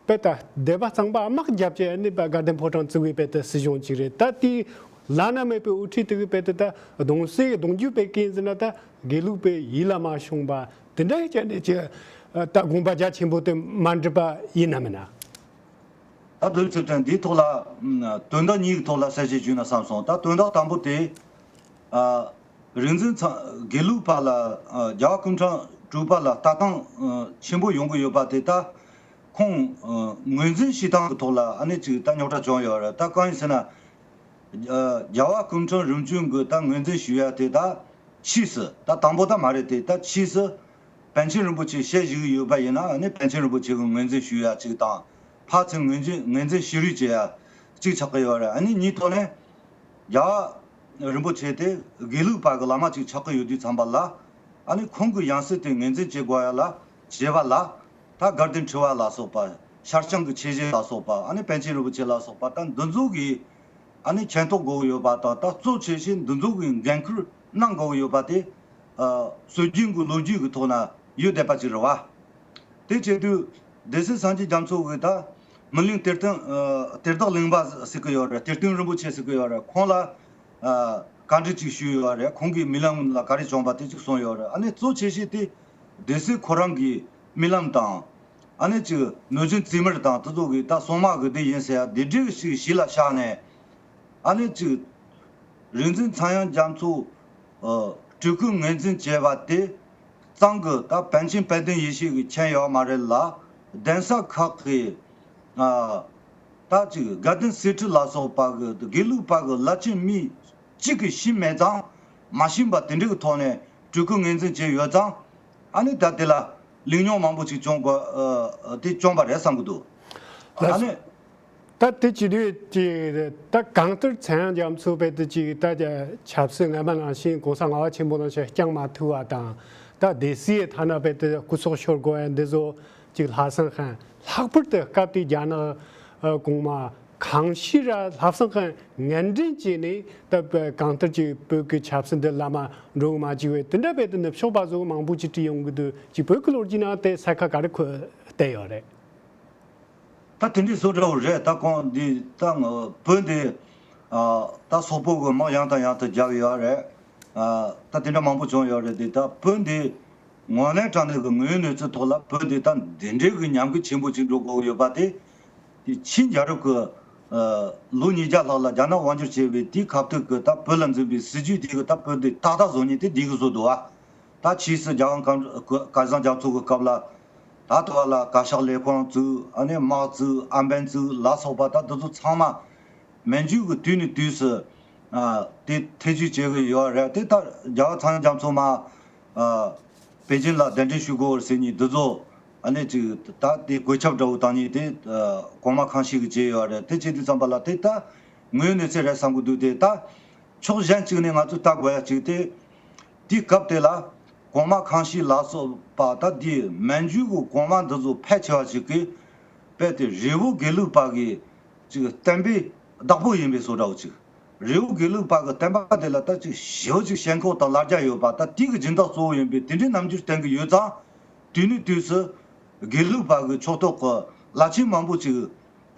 རྦད་དེ་སྡེ་པ་གཙང་པ་དམག་རྒྱབ་བྱས་ནས་རྦད་དགའ་ལྡན་ཕོ་བྲང་བཙུགས་པའི་རྦད་དེ་སྲིད་གཞུང་ཅིག་རེད། ད་དེའི་བླ་ན་མེད་པའི་དབུ་ཁྲིད་དེ་གིས་རྦད་དེ་ད་གདུང་སྲས་གདུང་རྒྱུད་རྦད་ཀྱི་ཡིན་ཟེར་ན། ད་དགེ་ལུགས་པའི་ཡིད་ལ་མ་ཤོང་བ་དེ་འདྲ་ཡི་ཅན་ནས་ཀྱི་ད་དགོངས་པ་རྒྱ་ཆེན་པོ་དེ་མ་འགྲུབ་པ་ཡིན་ནམ་མིན་ན། ད་བདུན་ཚིགས་དྲན་འདིའི་ཐོག་ལ་ཨ་དོན་དག་གཉིས་ཀྱི་ཐོག་ལ་གསལ་བཤད་ཞུས་ན་བསམ་སོང་། ད་དོན་དག་དང་པོ་དེ་ཨ་རིག་འཛིན་ཚང་དགེ་ལུགས་པ་ལ་ཨ་རྒྱལ་བ་སྐུ་ཕྲེང་དྲུག་པ་ལ་ལྟ་སྟངས་ཨ་ཆེན་པོ་ཡོང་གི་ཡོད་པ་དེ། ད་ཁོང་ཨ་ངོས་འཛིན་བྱེད་སྟངས་ཀྱི་ཐོག་ལ་ཨ་ནི་ཅིག་ད་རྙོག་དྲ་བྱུང་ཡོད་རེད། ད་གང་ཡིན་ཟེར་ན། ཨ་རྒྱལ་བ་སྐུ་ཕྲེང་རིམ་བྱོན་གྱི་ད་ངོས་འཛིན་ཞུ་ཡ་དེ་ད་ཕྱིས་སུ། ད་དང་པོ་ད་མ་རེད་དེ། ད་ཕྱིས་སུ་པཎ་ཆེན་རིན་པོ་ཆེ་ཞལ་བཞུགས་ཡོད་པ་ཡིན་ན་ཨ་ནི་པཎ་ཆེན་རིན་པོ་ཆེ་གི་ངོས་འཛིན་ཞུ་ཡ་གཅིག་དང་། ཕར་ཚུར་ངོས་འཛིན་ངོས་འཛིན་ཞུ་རེས་བྱེད་ཡ་གཅིག་ཆགས་ཀྱི་ཡོད་རེད། ཨ་ནི་གཉིས་ཐོག་ནས་རྒྱལ་བ་རིན་པོ་ཆེ་དེ་དགེ་ལུགས་པ་གི་བླ་མ་གཅིག་ཆགས་ཀྱི་ཡོད་དུས་ཙམ་པ་ལ། ཨ་ནི་ཁོང་གི་ཡང་སྲིད་དེ་ངོས་འཛིན་བྱེད་དགོས་ཡ་ལ་བྱེད་པ་ལ། ད་དགའ་ལྡན་ཁྲི་པ་ལ་སོགས་པ། ཤར་བྱང་གི་ཆོས་རྗེ་ལ་སོགས་པ། ཨ་ནི་པཎ་ཆེན་རིན་པོ་ཆེ་ལ་སོགས་པ། ད་འདི་ཚོ་གིས་ཨ་ནི་མཁྱེན་རྟོགས་དགོས་ཀྱི་ཡོད་པ་དང་། ད་གཙོ་ཆེ་ཤོས་འདི་ཚོ་གིས་འགན་ཁུར་གནང་དགོས་ཀྱི་ཡོད་པ་དེ་ཨ་སྲོལ་རྒྱུན་གྱི་ལོ་རྒྱུས་ཀྱི་ཐོག་ན་ཡོད་བསྡད་པ་ཅིག་རེད་བ། དེ་བྱེད་དུས་སྡེ་སྲིད་སངས་རྒྱས་རྒྱ་མཚོ་གིས་ད་ སྨིན་གླིང་གཏེར་སྟོན་ཨ་གཏེར་བདག་གླིང་པ་ཟེར་གི་ཡོད་རེད། གཏེར་སྟོན་རིན་པོ་ཆེ་ཟེར་གི་ཡོད་རེད། ཁོང་ལ་ཨ་བཀའ་འདྲི་ཅིག་ཞུས་ཡོད་རེད། ཁོང་གིས་རྨི་ལམ་ལ་བཀའ་འདྲི་བྱུང་བ་དེ་ཅིག་གསུངས་ཡོད་རེད། ཨ་ནི་གཙོ་ཆེ་ཤོས་དེ་སྡེ་སྲིད་ཁོ་རང་གི་རྨི་ལམ་དང་། ཨ་ནི་ཅིག་གནོད་སྦྱིན་བཙུན་མར་དང་དེ་ཚོ་གི་ད་སྲུང་མ་གི་དེ་ཡིན་ཟེར་ཡ་དེ་འདྲའི་ཞིག་གཞི་ལ་བཞག་ནས། ཨ་ནི་ཅིག་རིག་འཛིན་ཚངས་དབྱངས་རྒྱ་མཚོ་ཨ་སྤྲུལ་སྐུ་ངོས་འཛིན་བྱས་པ་དེ་གཙང་གི་ད་པཎ་ཆེན་དཔལ་ལྡན་ཡེ་ཤེས་ཀྱི་མཁྱེན་ཡོད་མ་རེད་ལ། གདན་ས་ཁག་གི་ཨ་ད་ཅིག་དགའ་ལྡན་གསེར་ཁྲི་ལ་སོགས་པ་གི་དགེ་ལུགས་པ་གི་བླ་ཆེན་མི་གཅིག་གིས་ཤེས་མེད་ཙང་། མ་ཤེས་པ་དེ་འདྲ་གི་ཐོག་ནས་སྤྲུལ་སྐུ་ངོས་འཛིན་བྱས་ཡོད་ཙང་། ཨ་ནི་ད་དེ་ལ་གླེང་རྙོག་མང་པོ་ཅིག་བྱུང་དགོས་ཨ་དེ་བྱུང་བ་རེད་བསམ་གི་འདུག་ཨ་ནི། ད་དེ་བྱེད་དུས་ཀྱི་ད་གང་ལྟར་ཚངས་དབྱངས་རྒྱ་མཚོ་དཔེ་དེ་ཅིག་ད་ཆབ་སྲིད་སྔ་མ་ནང་བཞིན་གོང་ས་ལྔ་པ་ཆེན་པོ་ནང་བཞིན་བསྐྱངས་མ་ཐུབ་པ་དང་། ད་སྡེ་སྲིད་ཐ་ན་དཔེ་དེ་སྐུ་སྲོག་ཤོར་དགོས་ཡ་འདི་ཚོ་ཅིག་ལྷག་བསམ་ཤིང་། ལྷག་པར་དུ་སྐབས་དེའི་རྒྱ་ནག་ཨ་གོང་མ་གང་ཤེས་ར་ལྷག་བསམ་ཤིང་ངན་འདྲེན་བྱས་ནས། ད་དཔེ་གང་ལྟར་ཅིག་བོད་ཀྱི་ཆབ་སྲིད་འདི་ལམ་འགྲོ་གི་མ་བཅུག་པའི་དེ་འདྲ་དཔེ་དེ་ནུབ་ཕྱོགས་པ་ཚོ་མང་པོ་ཅིག་བྲིས་ཡོང་གི་འདུག་ཅིག་བོད་ཀྱི་ལོ་རྒྱུས་ནང་དེ་ས་ཁ་ག་རེ་འཁོད་བསྡད་ཡོད་རེད། ད་དེ་འདྲའི་བཟོ་འདྲ་བོ་རེད། ད་ཁོང་འདི་ད་ང་བོད་འདི་ཨ་ད་སོག་པོ་གི་དམག་ཡང་དང་ཡང་དུ་རྒྱག་ཡོད་རེད། ཨ་ད་དེ་འདྲ་མང་པོ་བྱུང་ཡོད་རེད། དེ་ད་བོད་འདི་དངོས་གནས་དྲང་གནས་ཀྱི་དངོས་ཡོད་གནས་ཚུལ་ཐོག་ལ་བོད་འདི་ད་འདི་འདྲའི་གི་ཉམས་རྒུད་ཆེན་པོ་ཅིག་འགྲོ་དགོས་ཡོད་པ་དེ། དེ་ཕྱིན་རྒྱལ་རབས་ཀྱི་ཨ་ལོ་ཉིས་བརྒྱ་ལྷག་ལ་རྒྱ་ནག་དབང་སྒྱུར་བྱས་པའི་དེའི་ཁ་ཐུག་གི་ད་བོད་ལ་འཛིན་པའི་སྲིད་ཇུས་དེ་གི་ད་བོད་འདི་ཏག་ཏག་བཟོ་མཁན་དེ་འདི་གི་བཟོ་འདུག་ཨ། ད་ཕྱིས་སུ་རྒྱལ་དབང་ཀམ་སྐལ་བཟང་རྒྱ་མཚོ་གི་སྐབས་ལ་ད་ལྟ་བ་ལ་བཀའ་ཤག་ལས་ཁུངས་བཙུགས། ཨ་ནི་དམག་བཙུགས། ཨམ་བན་བཙུགས་ལ་སོགས་པ་ད་འདི་ཚོ་ཚང་མ་མན་ཇུ་གི་དུས་ནས་དུས་སུ་ཨ་དེ་ཐེ་བྱུས་བྱེད་གི་ཡོད་རེད། དེ་ལྟར་རྒྱལ་བ་ཚངས་དབྱངས་རྒྱ་མཚོ་མ་ཨ་པེ་ཅིན་ལ་གདན་འདྲེན་ཞུ་དགོས་ཟེར་ནས་འདི་ཚོ་ཨ་ནི་ཅིག་ད་དེ་གོད་ཆག་འདྲ་བོ་བཏང་ནས་དེ་ཨ་གོང་མ་ཁང་ཤིས་གིས་བྱས་ཡོད་རེད། དེ་བྱེད་དུས་ཙམ་པ་ལ་དེ་ད་དངོས་ཡོད་གནས་ཚུལ་རེད་བསམ་གི་འདུག་དེ་ད་ཕྱོགས་གཞན་གཅིག་ནས་ང་ཚོས་ལྟ་དགོས་ཡ་གཅིག་དེ། དེའི་སྐབས་དེ་ལ་གོང་མ་ཁང་ཤིས་ལ་སོགས་པ་ད་དེའི་མན་ཇུ་གི་གོང་མ་འདི་ཚོ་ཕལ་ཆེ་བ་ཞིག་གིས་དཔེ་དེ་རི་བོ་དགེ་ལུགས་པ་གི་ཅིག་བསྟན་པའི་བདག་པོ་ཡིན་པའི་བཟོ་འདྲ་བོ་ཅིག་རི་བོ་དགེ་ལུགས་པ་གི་བསྟན་པ་དེ་ལ་ད་ཅིག་ཞེ་པོ་ཅིག་ཞེན་ཁོག་དང་ལར་རྒྱ་ཡོད་པ། ད་དེ་གི་སྦྱིན་བདག་གཙོ་བོ་ཡིན་པའི་དེ་འདྲའི་རྣམ་འགྱུར་བསྟན་གི་ཡོད་ཙང་། དུས་ནས་དུས་སུ་དགེ་ལུགས་པ་གི་ཕྱོགས་གཏོགས་ཀྱི་བླ་ཆེན་མང་པོ་ཅིག་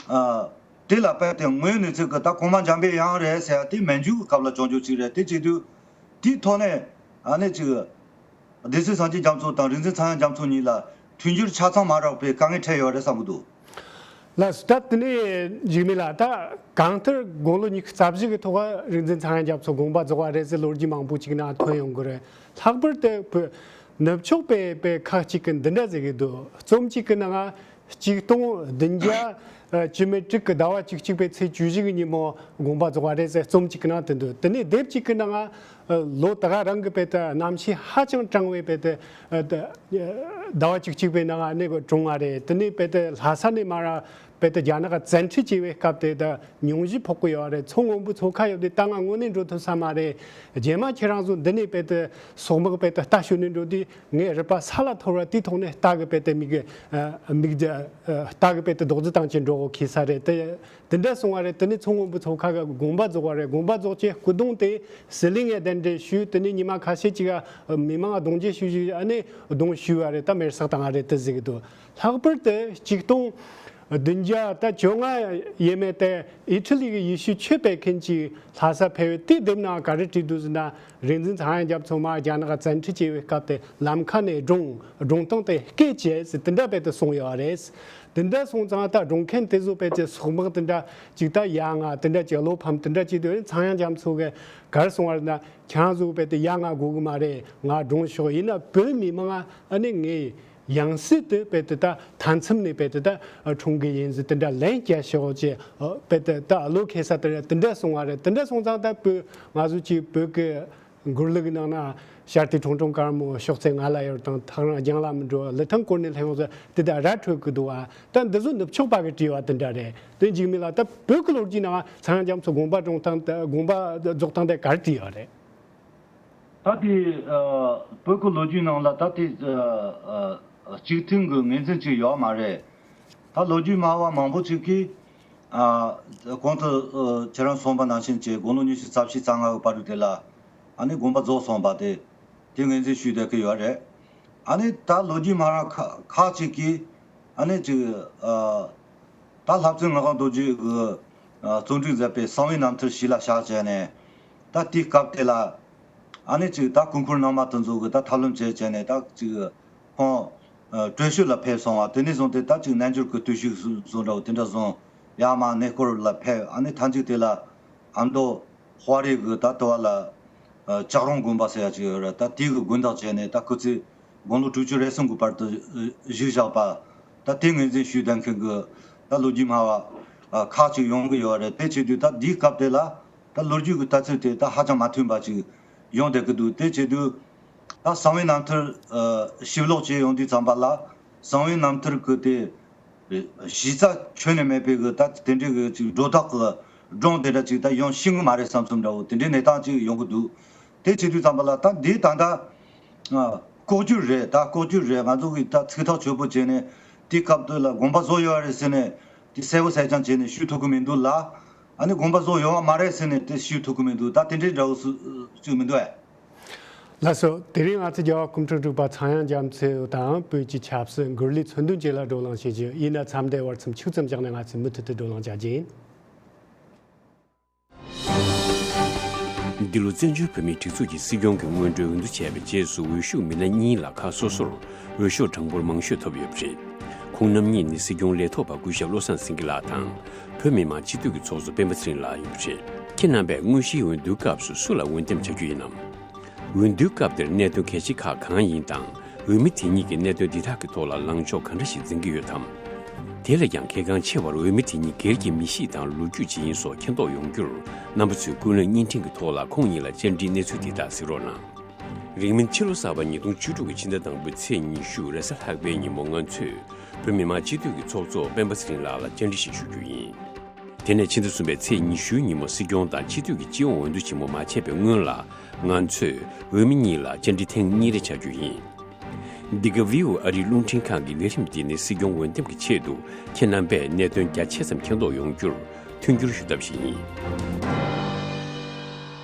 ཨ་དེ་ལ་དཔེ་དེ་དངོས་ཡོད་གནས་ཚུལ་གི་ད་གོང་མ་འཇམ་པའི་དབྱངས་རེད་ཟེར་ཡ་དེ་མན་ཇུ་གི་སྐབས་ལ་བྱུང་རྒྱུ་ཅིག་རེད། དེ་བྱེད་དུས་དེའི་ཐོག་ནས་ཨ་ནི་ཅིག་སྡེ་སྲིད་སངས་རྒྱས་རྒྱ་མཚོ་དང་རིག་འཛིན་ཚངས་དབྱངས་རྒྱ་མཚོ་གཉིས་ལ་མཐུན་འགྱུར་ཆ་ཚང་མ་རག་པའི་དཀའ་ངལ་འཕྲད་ཡོད་རེད་བསམ་གི་འདུག་ལགས་སོ། ད་དེ་ནས་འཇིགས་མེད་ལགས། ད་གང་ལྟར་དགུང་ལོ་ཉི་ཤུ་རྩ་བཞི་གི་ཐོག་རིག་འཛིན་ཚངས་དབྱངས་རྒྱ་མཚོ་དགོངས་པ་རྫོགས་པ་རེད་ཟེར་ལོ་རྒྱུས་མང་པོ་ཅིག་ནང་ཐོན་ཡོང་གི་རེད། ལྷག་པར་དུ་བོད་ནུབ་ཕྱོགས་པའི་པའི་ཁག་ཅིག་གིས་འདི་འདྲ་ཟེར་གི་འདུག་རྩོམ་གཅིག་གི་ནང་ང་ཆིག་སྟོང་བདུན་བརྒྱ་བཅུ་མེད་དྲུག་གི་ཟླ་བ་བཅུ་གཅིག་པའི་ཚེས་བཅུ་བཞི་གི་ཉིན་མོ་དགོངས་པ་རྫོགས་པ་རེད་ཟེར་རྩོམ་གཅིག་གི་ནང་དེ་འདུག་དེ་ནས་དེབ་གཅིག་གི་ནང་ང་ལོ་ད་ག་རང་གི་དཔེ་དེ་གནམ་གཤིས་ཧ་ཅང་གྲང་བའི་དཔེ་དེ་ཟླ་བ་བཅུ་གཅིག་པའི་ནང་ང་གནས་དགོས་གྲོངས་པ་རེད། དེ་ནས་དཔེ་དེ་ལྷ་ས་ནས་མར་དཔེ་དེ་རྒྱ་ནག་ག་བཙན་ཁྲིད་བྱས་པའི་སྐབས་དེ་ད་ཉུང་ཤས་ཕོག་གི་ཡོད་རེད། མཚོ་སྔོན་པོའི་མཚོ་ཁ་ཡོད་དུས་ད་ང་དངོས་གནས་འགྲོ་ཐུབ་ས་མ་རེད། རྗེས་མ་ཁྱེད་རང་ཚོ་འདི་ནས་དཔེ་དེ་སོག་དམག་དཔེ་དེ་རྟ་ཞོན་ནས་འགྲོ་དུས་ངའི་རུས་པ་ས་ལ་འཐོར་བ་དེའི་ཐོག་ནས་རྟ་གི་དཔེ་དེ་མིག་གི་མིག་རྟ་གི་དཔེ་དེ་རྡོག་རྫི་བཏང་བྱས་འགྲོ་གི་ཁེལ་ས་རེད། དེ་དེ་འདྲ་སོང་བ་རེད། དེ་ནས་མཚོ་སྔོན་པོའི་མཚོ་ཁ་ག་དགོངས་པ་རྫོགས་པ་རེད། དགོངས་པ་རྫོགས་རྗེས་སྐུ་གདུང་དེ་ཟི་ལིང་ངས་གདན་འདྲེན་ཞུས། དེ་ནས་ཉི་མ་ཁ་ཤས་ཅིག་ག་མི་མང་གདུང་རྒྱུག་ཞུ་ཞུ་ཨ་ནི་གདུང་ཞུས་པ་རེད། ད་མེར་སྲེག་བཏང་བ་རེད་དེ་ཟེར་གི་འདུག་ལྷག་པར་དུ་ཆིག་སྟོང་བདུན་བརྒྱ་ད་བཅོ་ལྔ་ཡས་མས་དེ་ཨི་ཊ་ལི་གི་ཡེ་ཤུའི་ཆོས་སྤེལ་མཁན་ཅིག་ལྷ་ས་ཕེབས་པས་དེའི་དེབ་ནང་ག་རེ་བྲིས་འདུག་ཟེར་ན། རིག་འཛིན་ཚངས་དབྱངས་རྒྱ་མཚོ་མར་རྒྱ་ནག་ག་བཙན་ཁྲིད་བྱས་པའི་སྐབས་དེ་ལམ་ཁ་ནས་བཀྲོངས། བཀྲོངས་སྟངས་དེ་སྐད་བྱས་ཟེར་དེ་འདྲ་དཔེ་དེ་གསུངས་ཡོད་རེད། དེ་འདྲ་སོང་ཙང་ད་བཀྲོངས་མཁན་དེ་ཚོ་དཔེ་དེ་སོག་དམག་དེ་འདྲ་ཅིག་ད་ཡ་ང་དེ་འདྲ་ཅིག་བློ་ཕམ་དེ་འདྲ་ཅིག་དུས་ཚངས་དབྱངས་རྒྱ་མཚོ་གིས་ག་རེ་གསུངས་པ་རེད་ན། ཁྱེད་རང་ཚོ་དཔེ་དེ་ཡ་ང་དགོས་གི་མ་རེད། ང་བཀྲོངས་ཆོག་ཡིན་ན་བོད་མི་མང་ཨ་ནི་ངའི་ཡང་སྲིད་དུ་དཔེ་དེ་ད་མཐའ་མཚམས་ནས་དཔེ་དེ་ད་འཁྲུངས་གི་ཡིན་ཟེར་དེ་འདྲ་ལན་བརྒྱབ་ཤོག་ཅེས་དཔེ་དེ་ད་བློ་ཁེལ་ས་དེ་འདྲ་དེ་འདྲ་གསུངས་པ་རེད། དེ་འདྲ་སོང་ཙང་ད་བོད་ང་ཚོ་ཅིག་བོད་ཀྱི་མགུར་གླུ་གི་ནང་ན་ཤར་དུས་ཁྲུང་ཁྲུང་དཀར་མོ། ཕྱོགས་ཚེ་ང་ལ་ཡོད་དང་། ཐག་རིང་རྒྱང་ལ་མི་འགྲོ། ལི་ཐང་བསྐོར་ནས་སླེབས་ཡོང་ཟེར་དེ་དག་ར་འཕྲོད་ཀྱི་འདུག་བ། ད་འདི་ཚོ་ནུབ་ཕྱོགས་པ་གི་བྲིས་པ་དེ་འདྲ་རེད། དེ་འཇིགས་མེད་ལགས། ད་བོད་ཀྱི་ལོ་རྒྱུས་ནང་ཚངས་དབྱངས་རྒྱ་མཚོ་དགོངས་པ་རྫོགས་སྟངས་དེ་དགོངས་པ་རྫོགས་སྟངས་དེ་ག་རེ་བྲིས་ཡོད་རེད། ད་དེ་ཨ་བོད་ཀྱི་ལོ་རྒྱུས་ནང་ལ་ད་དེ་ཨ་ཨ་གཅིག་མཐུན་གྱི་ངོས་འཛིན་ཅིག་ཡོད་མ་རེད། ད་ལོ་རྒྱུས་སྨྲ་བ་མང་པོ་ཅིག་གིས་ཨ་གོང་དུ་ཨ་ཁྱེད་རང་གསུངས་པ་ནང་བཞིན་གྱི་དགུང་ལོ་ཉི་ཤུ་རྩ་བཞི་རྩ་ལྔ་གི་བར་དུ་དེ་ལ་ཨ་ནི་དགོངས་པ་རྫོགས་སོང་བ་དེ་དེ་ངོས་འཛིན་ཞུས་བསྡད་ཀྱི་ཡོད་རེད། ཨ་ནི་ད་ལོ་རྒྱུས་སྨྲ་བ་ཁ་ཁག་ཅིག་གིས་ཨ་ནི་ཅིག་ཨ་ ད་ལྷ་བཙུན་ངག་དབང་རྡོ་རྗེ་གི་ཨ་རྩོམ་སྒྲིག་མཛད་པའི་གསང་བའི་རྣམ་ཐར་ཞི་ལ་བཞག་བྱས་ནས། ད་དེའི་སྐབས་དེ་ལ་ཨ་ནི་ཅིག་ད་སྐུ་འཁོར་རྣམ་པ་དེ་ཚོ་གི་ད་ཐབས་ལམ་བྱས་བྱས་ནས། ད་ཅིག་ཁོང་ཨ་བྲོས་བྱོལ་ལ་ཕེབས་སོང་བ། དེ་ནས་བཟུང་སྟེ་ད་ཅིག་རྣལ་འབྱོར་གྱི་བརྟུལ་ཞུགས་བཟོ་འདྲ་བོ་དེ་འདྲ་བཟུང་། ཡར་མར་གནས་སྐོར་ལ་ཕེབས། ཨ་ནི་མཐའ་མཇུག་དེ་ལ་ཨ་མདོ་དཔའ་རིས་གི་ད་ལྟ་བ་ལ་ཨ་ལྕགས་རོང་དགོན་པ་ཟེར་ཡ་ཅིག་ཡོད་རེད། ད་དེ་གི་དགོན་བདག་བྱས་ནས་ད་སྐུ་ཚེ་དགུང་ལོ་དྲུག་ཅུ་རེ་གསུམ་གྱི་བར་དུ་བཞུགས་བཞག་པ། ད་དེ་ངོས་འཛིན་ཞུས་བསྡད་མཁན་གྱི་ད་ལོ་རྒྱུས་སྨྲ་བ་ཨ་ཁག་ཅིག་ཡོང་གི་ཡོད་རེད། དེ་བྱེད་དུས་ད་འདིའི་སྐབས་དེ་ལ་ད་ལོ་རྒྱུས་ཀྱི་ལྟ་ཚུལ་དེ་ད་ཧ་ཅང་མ་མཐུན་པ་ཅིག་ཡོང་བསྡད་ཀྱི་འདུག་དེ་བྱེད་དུས་ད་གསང་བའི་རྣམ་ཐར་ཨ་ཞིབ་ཀློག་བྱས་ཡོང་དུས་ཙམ་པ་ལ། གསང་བའི་རྣམ་ཐར་གྱི་དེ་གཞི་རྩ་ཁྱོན་ནས་མེད་པའི་གི་ད་དེ་འདྲའི་གི་ཅིག་སྒྲོ་བཏགས་ཀྱི་སྒྲུང་དེ་འདྲ་ཅིག་ད་ཡང་ཤེས་ཀྱི་མ་རེད་བསམ་བསམ་འདྲ་བོ་དེ་འདྲའི་གནས་སྟངས་ཅིག་ཡོང་གི་འདུག་དེ་བྱེད་དུས་ཙམ་པ་ལ་ད་འདི་ད་ལྟ་ཨ་ལྐོག་གྱུར་རེད། ད་ལྐོག་གྱུར་རེད། ང་ཚོ་གིས་ད་ཚིག་ཐག་ཆོད་པོ་བྱས་ནས་དེའི་སྐབས་དེ་ལ་དགོན་པ་བཟོ་ཡོད་རེད་ཟེར་ནས་དེ་གསལ་པོ་གསལ་རྐྱང་བྱས་ནས་ཞུ་ཐུབ་ཀྱི་མི་འདུག་ལ། ཨ་ནི་དགོན་པ་བཟོ་ཡོད་པ་མ་རེད་ཟེར་ནས་དེ་ཞུ་ཐུབ་ཀྱི་མི་འདུག་ད་དེ་འདྲའི་འདྲ་བོ་སུ་ཅིག་མི་འདུག་ཨེ། ལགས་སོ། དེ་རིང་ང་ཚོས་རྒྱལ་བ་སྐུ་ཕྲེང་དྲུག་པ་ཚངས་དབྱངས་རྒྱ་མཚོ་དང་བོད་ཀྱི་ཆབ་སྲིད་མགུར་གླུའི་མཚོན་དོན་བཅས་ལ་བགྲོ་གླེང་བྱེད་རྒྱུ་ཡིན་ན། མཚམས་འདིར་བར་མཚམས་ཆུང་ཙམ་བཞག་ནས་ང་ཚོས་མུ་མཐུད་དུ་བགྲོ་གླེང་བྱ་རྒྱུ་ཡིན། འདི་ལོ་བཙན་བྱོལ་བོད་མིའི་སྒྲིག་འཛུགས་ཀྱི་སྲིད་སྐྱོང་གི་སྔོན་འགྲོའི་འོས་བསྡུ་བྱས་པའི་རྗེས་སུ་འོས་ཤོག་མི་སྣ་གཉིས་ལ་ཁག་སོ་སོར་འོས་ཤོག་གྲངས་འབོར་མང་ཤོས་ཐོབ་ཡོད་པ་རེད། ཁོང་རྣམ་གཉིས་ནི་སྲིད་སྐྱོང་ལས་ཐོག་པ་སྐུ་ཞབས་བློ་བཟང་སེང་གེ་ལགས་དང་། བོད་མི་མང་སྤྱི་འཐུས་ཀྱི་ཚོགས་གཙོ་སྤེན་པ་ཚེ་རིང་ལགས་ཡིན་པ་རེད། ཁྱེད་རྣམ་པས་དངོས་གཞིའི་འོས་བསྡུའི་སྐབས་སུ་སུ་ལ་འོས་འདེམས་བྱ་རྒྱུ་ཡིན་ནམ། འོས་བསྡུའི་སྐབས་དེར་གནད་དོན་གལ་ཆེ་ཁག་གང་ཡིན་དང་། འོས་མི་དེ་གཉིས་ཀྱིས་གནད་དོན་འདི་དག་གི་ཐོག་ལ་ལངས་ཕྱོགས་ག་འདྲ་ཞིག་འཛིན་གྱི་ཡོད་དམ། དེ་ལས་ཀྱང་གལ་འགངས་ཆེ་བར་འོས་མི་དེ་གཉིས་སྒེར་གྱི་མི་གཤིས་དང་ལོ་རྒྱུས་ཇི་ཡིན་སོགས་མཁྱེན་རྟོགས་ཡོང་རྒྱུར། རྣམ་པ་ཚོས་ཀུན་གླེང་བརྙན་འཕྲིན་གྱི་ཐོག་ལ་ཁོང་གཉིས་ལ་བཅར་འདྲིའི་གནས་ཚུལ་འདི་དག་གཟིགས་རོགས་གནང་། རིང་མིན་ཕྱི་ལོ་གསར་པ་ཉིས་སྟོང་བཅུ་དྲུག་གི་ཕྱི་ཟླ་དང་པོའི་ཚེས་ཉི་ཤུ་རེས་གཟའ་ལྷག་པའི་ཉིན་མོ་ང་ཚོས་བོད་མི་མང་སྤྱི་འཐུས་ཀྱི་ཚོགས་གཙོ་སྤེན་པ་ཚེ་རིང་ལགས་ལ་བཅར་འདྲི་ཞིག་ཞུ་རྒྱུ་ཡིན། དེ་ནས་ཕྱི་ཟླ་གསུམ་པའི་ཚེས་ཉི་ཤུའི་ཉིན་མོ་སྲིད་སྐྱོང་དང་སྤྱི་འཐུས་ཀྱི་སྤྱི་ཡོངས་འོས་བསྡུ་ཆེན་མོ་མ་བྱས་པའི་སྔོན་ལ། ང་ཚོས་འོས་མི་གཉིས་ལ་བཅར་འདྲི་ཐེངས་གཉིས་རེ་བྱ་རྒྱུ་ཡིན། འདི་ག་ཝི་ཨོ་ཨེ་ཨ་རིའི་རླུང་འཕྲིན་ཁང་གི་ལས་རིམ་འདི་ནི་སྲིད་སྐྱོང་འོས་འདེམས་ཀྱི་ཆེད་དུ་ཁྱེད་རྣམ་པས་གནད་དོན་རྒྱ་ཆེ་ཙམ་མཁྱེན་རྟོགས་ཡོང་རྒྱུར་མཐུན་འགྱུར་ཞུ་ཐབས་ཤིག་ཡིན།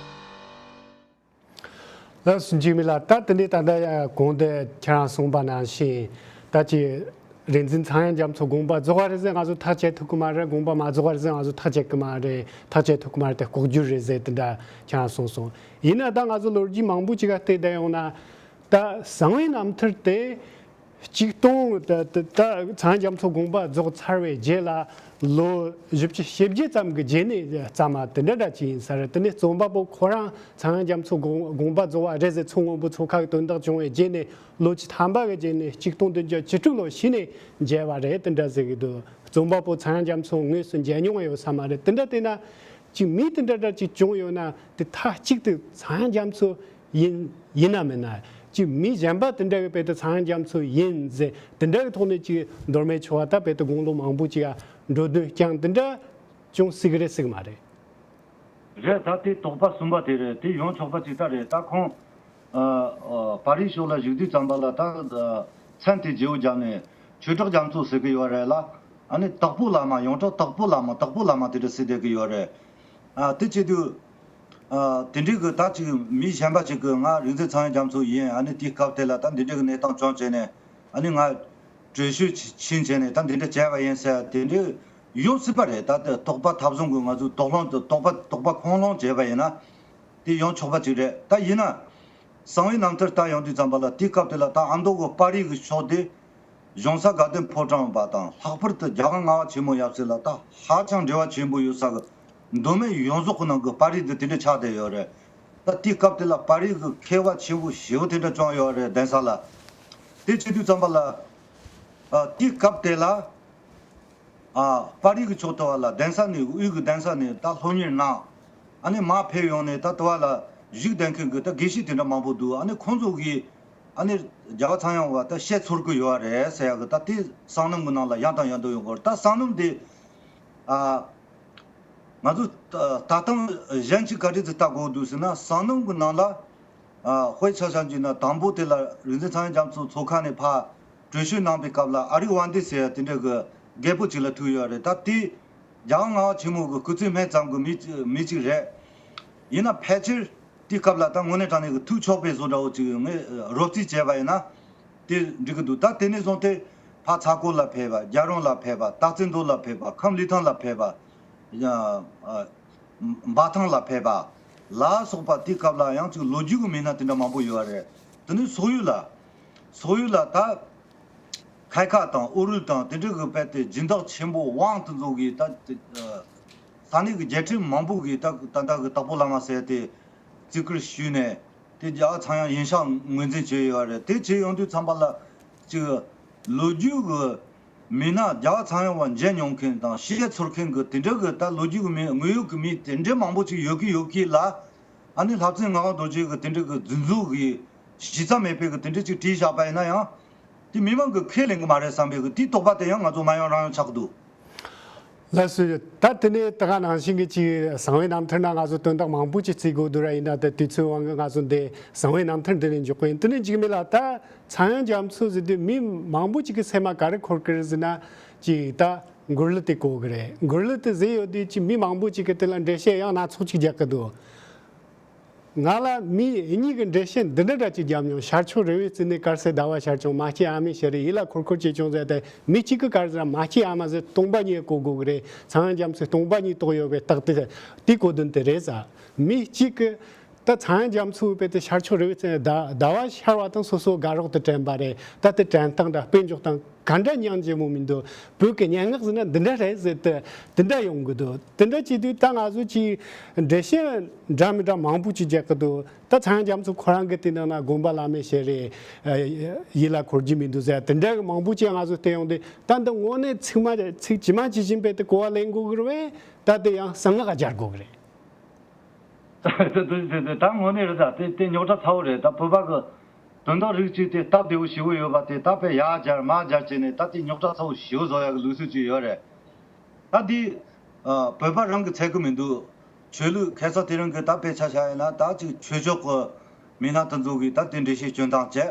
ལགས་སོ། འཇིགས་མེད་ལགས། ད་དེ་ནས་ད་ལྟ་གོང་དུ་ཁྱེད་རང་གསུངས་པ་ནང་བཞིན། ད་ཅི་རིག་འཛིན་ཚངས་དབྱངས་རྒྱ་མཚོ་དགོངས་པ་རྫོགས་པ་རེད་ཟེར་ང་ཚོ་ཐག་བཅད་ཐུབ་ཀྱི་མ་རེད། དགོངས་པ་མ་རྫོགས་པ་རེད་ཟེར་ང་ཚོ་ཐག་བཅད་ཀྱི་མ་རེད། ཐག་བཅད་ཐུབ་ཀྱི་མ་རེད། དེ་ལྐོག་གྱུར་རེད་ཟེར་དེ་འདྲ་ཁྱེད་རང་གསུངས་སོང་། ཡིན་ན་ད་ང་ཚོ་ལོ་རྒྱུས་མང་པོ་ཅིག་ག་བལྟས་བསྡད་ཡོང་ན། ད་གསང་བའི་རྣམ་ཐར་དེ། ཆིག་སྟོང་། ད་ད་ད་ཚངས་དབྱངས་རྒྱ་མཚོ་དགོངས་པ་རྫོགས་ཚར་བའི་རྗེས་ལ་ལོ་བཞི་བཅུ་ཞེ་བརྒྱད་ཙམ་གྱི་རྗེས་ནས་བརྩམས་པ་དེ་འདྲ་འདྲ་ཅིག་ཡིན་ས་རེད། དེ་ནས་རྩོམ་པ་པོ་ཁོ་རང་ཚངས་དབྱངས་རྒྱ་མཚོ་དགོངས་དགོངས་པ་རྫོགས་པ་རེད་ཟེར། མཚོ་སྔོན་པོ་མཚོ་ཁ་གི་དོན་དག་བྱུང་བའི་རྗེས་ནས་ལོ་བཅུ་ཐམ་པ་གི་རྗེས་ནས་ཆིག་སྟོང་བདུན་བརྒྱ་བཅུ་དྲུག་ལོ་ཕྱི་ནས་མཇལ་བ་རེད་དེ་འདྲ་ཟེར་གི་འདུག་རྩོམ་པ་པོ་ཚངས་དབྱངས་རྒྱ་མཚོ་དངོས་སུ་མཇལ་མྱོང་ཡོད་ས་མ་རེད། དེ་འདྲ་བལྟས་ན་ཅིག་མི་དེ་འདྲ་འདྲ་ཅིག་བྱུང་ཡོད་ན་དེ་མཐའ་གཅིག་ཏུ་ཚངས་དབྱངས་རྒྱ་མཚོ་ཡིན་ཡིན་ན་མིན་ན། ཅིག་མི་གཞན་པ་དེ་འདྲ་གི་བོད་དུ་ཚངས་དབྱངས་རྒྱ་མཚོ་ཡིན་ཟེར་དེ་འདྲ་གི་ཐོག་ནས་ཅིག་མདོ་སྨད་ཕྱོགས་བ་ད་བོད་དུ་དགུང་ལོ་མང་པོ་ཅིག་ཡ་འགྲོ་དོན་རྐྱང་དེ་འདྲ་ཅུང་སྲིད་གི་རེད་སྲིད་གི་མ་རེད། རེད། ད་དེ་དོགས་པ་གསུམ་པ་དེ་རེད། དེ་ཡོང་ཆོག་པ་ཅིག་ད་རེད། ད་ཁོང་ཨ་ཨ་པར་རིས་ཕྱོགས་ལ་བཞུགས་དུས་ཙམ་པ་ལ་ད་ཨ་མཚན་དེ་བརྗེ་བོ་བརྒྱབ་ནས་ཆོས་གྲགས་རྒྱ་མཚོ་ཟེར་གི་ཡོད་རེད་ལ། ཨ་ནི་དྭགས་པོ་བླ་མ། ཡོངས་གྲགས་དྭགས་པོ་བླ་མ། དྭགས་པོ་བླ་མ་དེ་འདྲ་ཟེར་བསྡད་གི་ཡོད་རེད། ཨ་དེ་བྱེད་དུས། ཨ་དེ་འདྲའི་གི་ད་ཅིག་མི་གཞན་པ་ཅིག་གིས་ང་རིག་འཛིན་ཚངས་དབྱངས་རྒྱ་མཚོ་ཡིན། ཨ་ནི་དེའི་སྐབས་དེ་ལ་ད་འདི་འདྲའི་གི་གནས་སྟངས་བྱུང་བྱས་ནས། ཨ་ནི་ང་བྲོས་བྱོལ་ཕྱིན་བྱས་ནས་ད་འདི་འདྲ་བྱས་པ་ཡིན་ཟེར་དེ་འདྲའི་ཡོང་སྲིད་པ་རེད། ད་དེ་དོགས་པ་ཐབས་བཟང་གི་ང་ཚོས་དོགས་སློང་དོགས་པ་དོགས་པ་ཁུངས་ལུང་བྱས་པ་ཡིན་ན་དེ་ཡོང་ཆོག་པ་ཅིག་རེད། ད་ཡིན་ན། གསང་བའི་རྣམ་ཐར་ལྟ་ཡོང་དུས་ཙམ་པ་ལ་དེའི་སྐབས་དེ་ལ་ད་ཨ་མདོ་གི་དཔའ་རིས་ཀྱི་ཕྱོགས་དེ་གཞུང་ས་དགའ་ལྡན་ཕོ་བྲང་པ་དང་། ལྷག་པར་དུ་རྒྱལ་དབང་ལྔ་པ་ཆེན་མོ་ཡབ་སྲས་ལ་ད་ཧ་ཅང་འབྲེལ་བ་ཆེན་པོ་ཡོད་ས་གི་མདོ་སྨད་ཡོངས་རྫོགས་ཀྱི་ནང་གི་དཔའ་རིས་དེ་དེ་འདྲ་ཆགས་བསྡད་ཡོད་རེད། ད་དེའི་སྐབས་དེ་ལ་དཔའ་རིས་ཀྱི་མཁས་པ་ཆེན་པོ་ཞེ་པོ་དེ་འདྲ་བྱུང་ཡོད་རེད། གདན་ས་ལ། དེ་བྱེད་དུས་ཙམ་པ་ལ། ཨ་དེའི་སྐབས་དེ་ལ། ཨ་དཔའ་རིས་ཀྱི་ཕྱོགས་དེ་བ་ལ་གདན་ས་ནས། དབུས་ཀྱི་གདན་ས་ནས་ད་སློབ་གཉེར་གནང་། ཨ་ནི་མར་ཕེབས་ཡོང་ནས་ད་དེ་བ་ལ་བཞུགས་བསྡད་མཁན་གྱི་ད་དགེ་བཤེས་དེ་འདྲ་མང་པོ་འདུག་ཨ་ནི་ཁོང་ཚོ་གིས་ཨ་ནི་རྒྱལ་བ་ཚངས་དབྱངས་པ་ད་བཤད་ཚོར་གི་ཡོད་རེད་ཟེར་ཡག་གི་ད་དེ་སོ་ནམ་གྱི་ནང་ལ་ཡང་དང་ཡང་དུ་ཡོང་གི་རེད། ད་སོ་ནམ་དེ་ཨ་ང་ཚོ་ད་ལྟ་གཞན་གྱིས་ག་རེ་ཟེར་ལྟ་དགོས་འདུག་ཟེར་ན། སོ་ནམ་གྱི་ནང་ལ་ཨ་དཔེ་ཆ་བཞག་རྒྱུ་ན་དང་པོ་དེ་ལ་རིག་འཛིན་ཚངས་དབྱངས་རྒྱ་མཚོ་མཚོ་ཁ་ནས་ཕར་བྲོས་བྱོལ་གནང་པའི་སྐབས་ལ་ཨ་རིག་དབང་འདུས་ཟེར་ཡ་དེ་འདྲ་གི་རྒད་པོ་ཅིག་ལ་ཐུག་ཡོད་རེད། ད་དེ་རྒྱལ་དབང་ལྔ་པ་ཆེན་མོ་གི་སྐུ་ཚེ་སྨད་ཙམ་གི་མི་མི་གཅིག་རེད། ཡིན་ན་ཕལ་ཆེར་དེའི་སྐབས་ལ་ད་དངོས་གནས་དྲང་གནས་ཀྱི་ཐུགས་ཕྱོགས་པའི་བཟོ་འདྲ་བོ་ཅིག་ངས་རོབ་རྩིས་བྱས་པ་ཡིན་ན་དེ་འགྲིག་གི་འདུག་ད་དེ་ནས་བཟུང་སྟེ་ ཕར་ཚ་ཁོ་ལ་ཕེབས་པ། རྒྱལ་རོང་ལ་ཕེབས་པ། སྟག་རྩེ་མདོ་ལ་ཕེབས་པ། ཁམས་ལི་ཐང་ལ་ཕེབས་པ། ཡ་ཨ་འབའ་ཐང་ལ་ཕེབས་པ་ལ་སོགས་པ། དེའི་སྐབས་ལ་ཡང་ཅིག་ལོ་རྒྱུས་ཀྱི་མི་སྣ་དེ་འདྲ་མང་པོ་ཡོད་རེད། དེ་ནས་སོག་ཡུལ་ལ། སོག་ཡུལ་ལ་ད་ཁ་ཁ་དང་ཨུ་རུལ་དང་དེ་འདྲ་གི་དཔེ་དེ་སྦྱིན་བདག་ཆེན་པོ་ཝང་དེ་ཚོ་གིས་ད་དེ་ཨ་ས་གནས་ཀྱི་རྒྱལ་ཁྲིམས་མང་པོ་གིས་ད་ད་ལྟ་གི་དྭགས་པོ་བླ་མ་ཟེར་དེ་བརྩི་བཀུར་ཞུས་ནས། དེ་རྒྱལ་བ་ཚངས་དབྱངས་ཡིན་ཤག་ངོས་འཛིན་བྱས་ཡོད་རེད། དེ་བྱས་ཡོང་དུས་ཙམ་པ་ལ་ཅིག་ལོ་རྒྱུས་ཀྱི་མི་སྣ། རྒྱལ་བ་ཚངས་དབྱངས་བ་མཇལ་མྱོང་མཁན་དང་ཤེས་ཚོར་མཁན་གྱི་དེ་འདྲ་གི་ད་ལོ་རྒྱུས་ཀྱི་མི་དངོས་ཡོད་ཀྱི་མི་དེ་འདྲ་མང་པོ་ཅིག་ཡོད་ཀྱི་ཡོད་ཀྱི་ལ། ཨ་ནི་ལྷ་བཙུན་ངག་དབང་རྡོ་རྗེ་གི་དེ་འདྲ་གི་རྫུན་བཟོ་གི་གཞི་རྩ་མེད་པའི་གི་དེ་འདྲ་ཅིག་བྲིས་བཞག་པ་ཡིན་ན་ཡང་། དེ་མི་མང་གི་ཁས་ལེན་གི་མ་རེད་བསམ་པའི་གི་དེའི་དོགས་པ་དེ་ཡང་ང་ཚོ་མ་ཡོང་རང་ཡོང་ཆགས་ཀྱི་འདུག། ལགས་སོ། ད་དེ་ནས་ད་ག་ནང་བཞིན་གྱི་ཅིག་གསང་བའི་རྣམ་ཐར་ནང་ང་ཚོ་དོན་དག་མང་པོ་ཅིག་བརྩི་དགོས་འདུག་ར། ཡིན་ན་ད་དུས་ཚོད་དབང་གིས་ང་ཚོ་འདི་གསང་བའི་རྣམ་ཐར་འདི་ནས་འཇོག་གི་ཡིན། དེ་ནས་འཇིགས་མེད་ལགས། ད་ཚངས་དབྱངས་རྒྱ་མཚོ་ཟེར་དུས་མི་མང་པོ་ཅིག་གི་སེམས་ལ་ག་རེ་འཁོར་གི་རེད་ཟེར་ན། ཅིག་ད་མགུར་གླུ་དེ་གོ་གི་རེད། མགུར་གླུ་དེ་ཟེར་ཡོད་དུས་ཅིག་མི་མང་པོ་ཅིག་གིས་དེ་ལ་འགྲེལ་བཤད་ཡང་སྣ་ཚོགས་ཅིག་རྒྱག་གི་འདུག། ང་ལ་མི་གཉིས་ཀྱིས་འགྲེལ་བཤད་འདི་འདྲ་འདྲ་ཅིག་བརྒྱབ་མྱོང་། ཤར་ཕྱོགས་རི་བོའི་རྩེ་ནས་དཀར་གསལ་ཟླ་བ་ཤར་བྱུང་། མ་སྐྱེས་ཨ་མའི་ཞལ་རས་ཡིད་ལ་འཁོར་འཁོར་བྱས་བྱུང་ཟེར་ཏེ། མི་གཅིག་གིས་ག་རེ་ཟེར་ན། མ་སྐྱེས་ཨ་མ་ཟེར་སྟོང་པ་ཉིད་གོ་དགོས་ཀྱི་རེད། ཚངས་དབྱངས་རྒྱ་མཚོའི་སྟོང་པ་ཉིད་རྟོགས་ཡོད་པའི་རྟགས་དེ་དེའི་གོ་དོན་དེ་རེད་ཟེར། མི་གཅིག་གིས་ད་ཚངས་དབྱངས་རྒྱ་མཚོ་བོད་དེ་ཤར་ཕྱོགས་རི་བོའི་རྩེ་ཟླ་ཟླ་བ་ཤར་བ་དང་སོ་སོ་དགའ་རོགས་དུ་དྲན་པ་རེད། ད་དེ་དྲན་སྟངས་དང་དཔེ་འཇོག་སྟངས་ག་འདྲ་སྙིང་རྗེ་མོ་མི་འདུག། བོད་ཀྱི་སྙན་ངག་ཟེར་ན་འདི་འདྲ་རེད་ཟེར་ཏེ་དེ་འདྲ་ཡོང་གི་འདུག། དེ་འདྲ་བྱེད་དུས་ད་ང་ཚོ་ཅིག་འགྲེལ་བཤད་འདྲ་མི་འདྲ་མང་པོ་ཅིག་རྒྱག་གི་འདུག། ད་ཚངས་དབྱངས་རྒྱ་མཚོ་ཁོ་རང་གིས་དེ་ནང་ན་དགོན་པ་བླ་མའི་ཞལ་རས་ཡིད་ལ་འཁོར་རྒྱུ་མི་འདུག་ཟེར། དེ་འདྲ་གི་མང་པོ་ཅིག་ང་ཚོ་བལྟས་ཡོང་དུས། ད་འདི་དངོས་གནས་ཚིག་མ་ཚིག་ཇི་མ་ཇི་བཞིན་དཔེ་དེ་གོ་བ་ལེན་དགོས་ཀྱི་རེད་པས། ད་དེ་ཡང་གསང་སྔགས་སྦྱར་དགོས་ཀྱི་རེད། དེ་དེ་དེ་དེ་ད་དངོས་གནས་རེད་ད། དེ་དེ་རྙོག་དྲ་ཚ་བོ་རེད། ད་བོད་པ་གི་དོན་དག་རིགས་གཅིག་དེ་སྟབས་བདེ་བོ་ཞེ་པོ་ཡོད་པ་དེ། ད་དཔེ་ཡར་སྦྱར་མར་སྦྱར་བྱས་ནས། ད་དེ་རྙོག་དྲ་ཚ་བོ་ཞེ་པོ་བཟོ་ཡག་གི་ལུགས་སྲོལ་ཅིག་ཡོད་རེད། ད་འདི་ཨ་བོད་པ་རང་གིས་འཚོལ་གི་མི་འདུག། ཆོས་ལུགས་ཁ་སང་དེ་རིང་གི་ད་དཔེ་ཆ་བཞག་ཡིན་ན། ད་ཅིག་ཆོས་ཕྱོགས་ཀྱི་མི་སྣ་དེ་ཚོ་གིས་ད་དེ་འགྲེལ་བཤད་སྐྱོན་སྟངས་བྱས།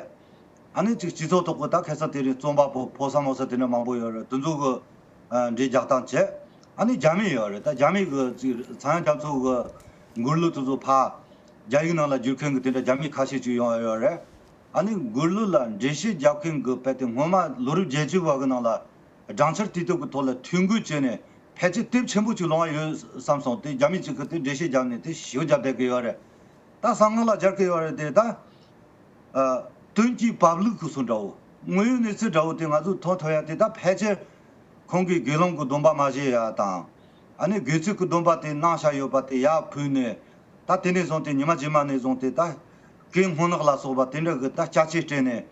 ཨ་ནི་ཅིག་སྤྱི་ཚོགས་ཐོག་གི་ད་ཁ་སང་དེ་རིང་རྩོམ་པ་པོ་ཕོ་གསར་མོ་གསར་དེ་འདྲ་མང་པོ་ཡོད་རེད། དེ་ཚོ་གི་ཨ་འགྲེལ་རྒྱག་སྟངས་བྱས། ཨ་ནི་རྒྱ་མི་ཡོད་རེད། ད་རྒྱ་མི་གི་ཅིག་ཚངས་དབྱངས་རྒྱ་མཚོ་གི་མགུར་གླུ་དེ་ཚོ་ཕར་རྒྱ་ཡིག་ནང་ལ་བསྒྱུར་མཁན་གི་དེ་འདྲ་རྒྱ་མི་ཁ་ཤས་ཅིག་ཡོང་ཡོད་རེད། ཨ་ནི་མགུར་གླུ་ལ་འགྲེལ་བཤད་རྒྱབ་མཁན་གི་དཔེ་དེ་སྔོན་མ་ལོ་རབས་བརྒྱད་ཅུ་བ་གི་ནང་ལ་སྦྲང་ཆར་དུས་དེབ་ཀྱི་ཐོག་ལ་ཐོ་འགོད་བྱས་ནས་ཕལ་ཆེར་དེབ་ཆེན་པོ་ཅིག་ལོང་བ་ཡོད་བསམ་སོང་། དེ་རྒྱ་མི་ཅིག་གིས་དེ་འགྲེལ་བཤད་བརྒྱབ་ནས་དེ་ཞེ་པོ་རྒྱབ་བསྡད་ཀྱི་ཡོད་རེད། ད་གསང་སྔགས་ལ་སྦྱར་གྱི་ཡོད་རེད་དེ། ད་ཨ་དོན་གྱི་བབ་ལུགས་ཀྱི་སོ་འདྲ་བོ། དངོས་ཡོད་གནས་ཚུལ་འདྲ་བོ་དེ་ང་ཚོས་མཐོང་ཐུབ་ཡ་དེ། ད་ཕལ་ཆེར་ཁོང་གིས་དགེ་སློང་གི་སྡོམ་པ་མ་བཞེས་ཡ་དང་། ཨ་ནི་དགེ་ཚུལ་གྱི་སྡོམ་པ་དེ་གནང་བཞག་ཡོད་པ་དེ་ཡར་ཕུལ་ནས། ད་དེ་ནས་བཟུང་སྟེ་ཉི་མ་རྗེས་མ་ནས་བཟུང་སྟེ་ད་གོས་སྔོ་ནག་ལ་སོགས་པ་དེ་འདྲ་གི་ད་སྐྱ་ཆས་སྤྲས་ནས།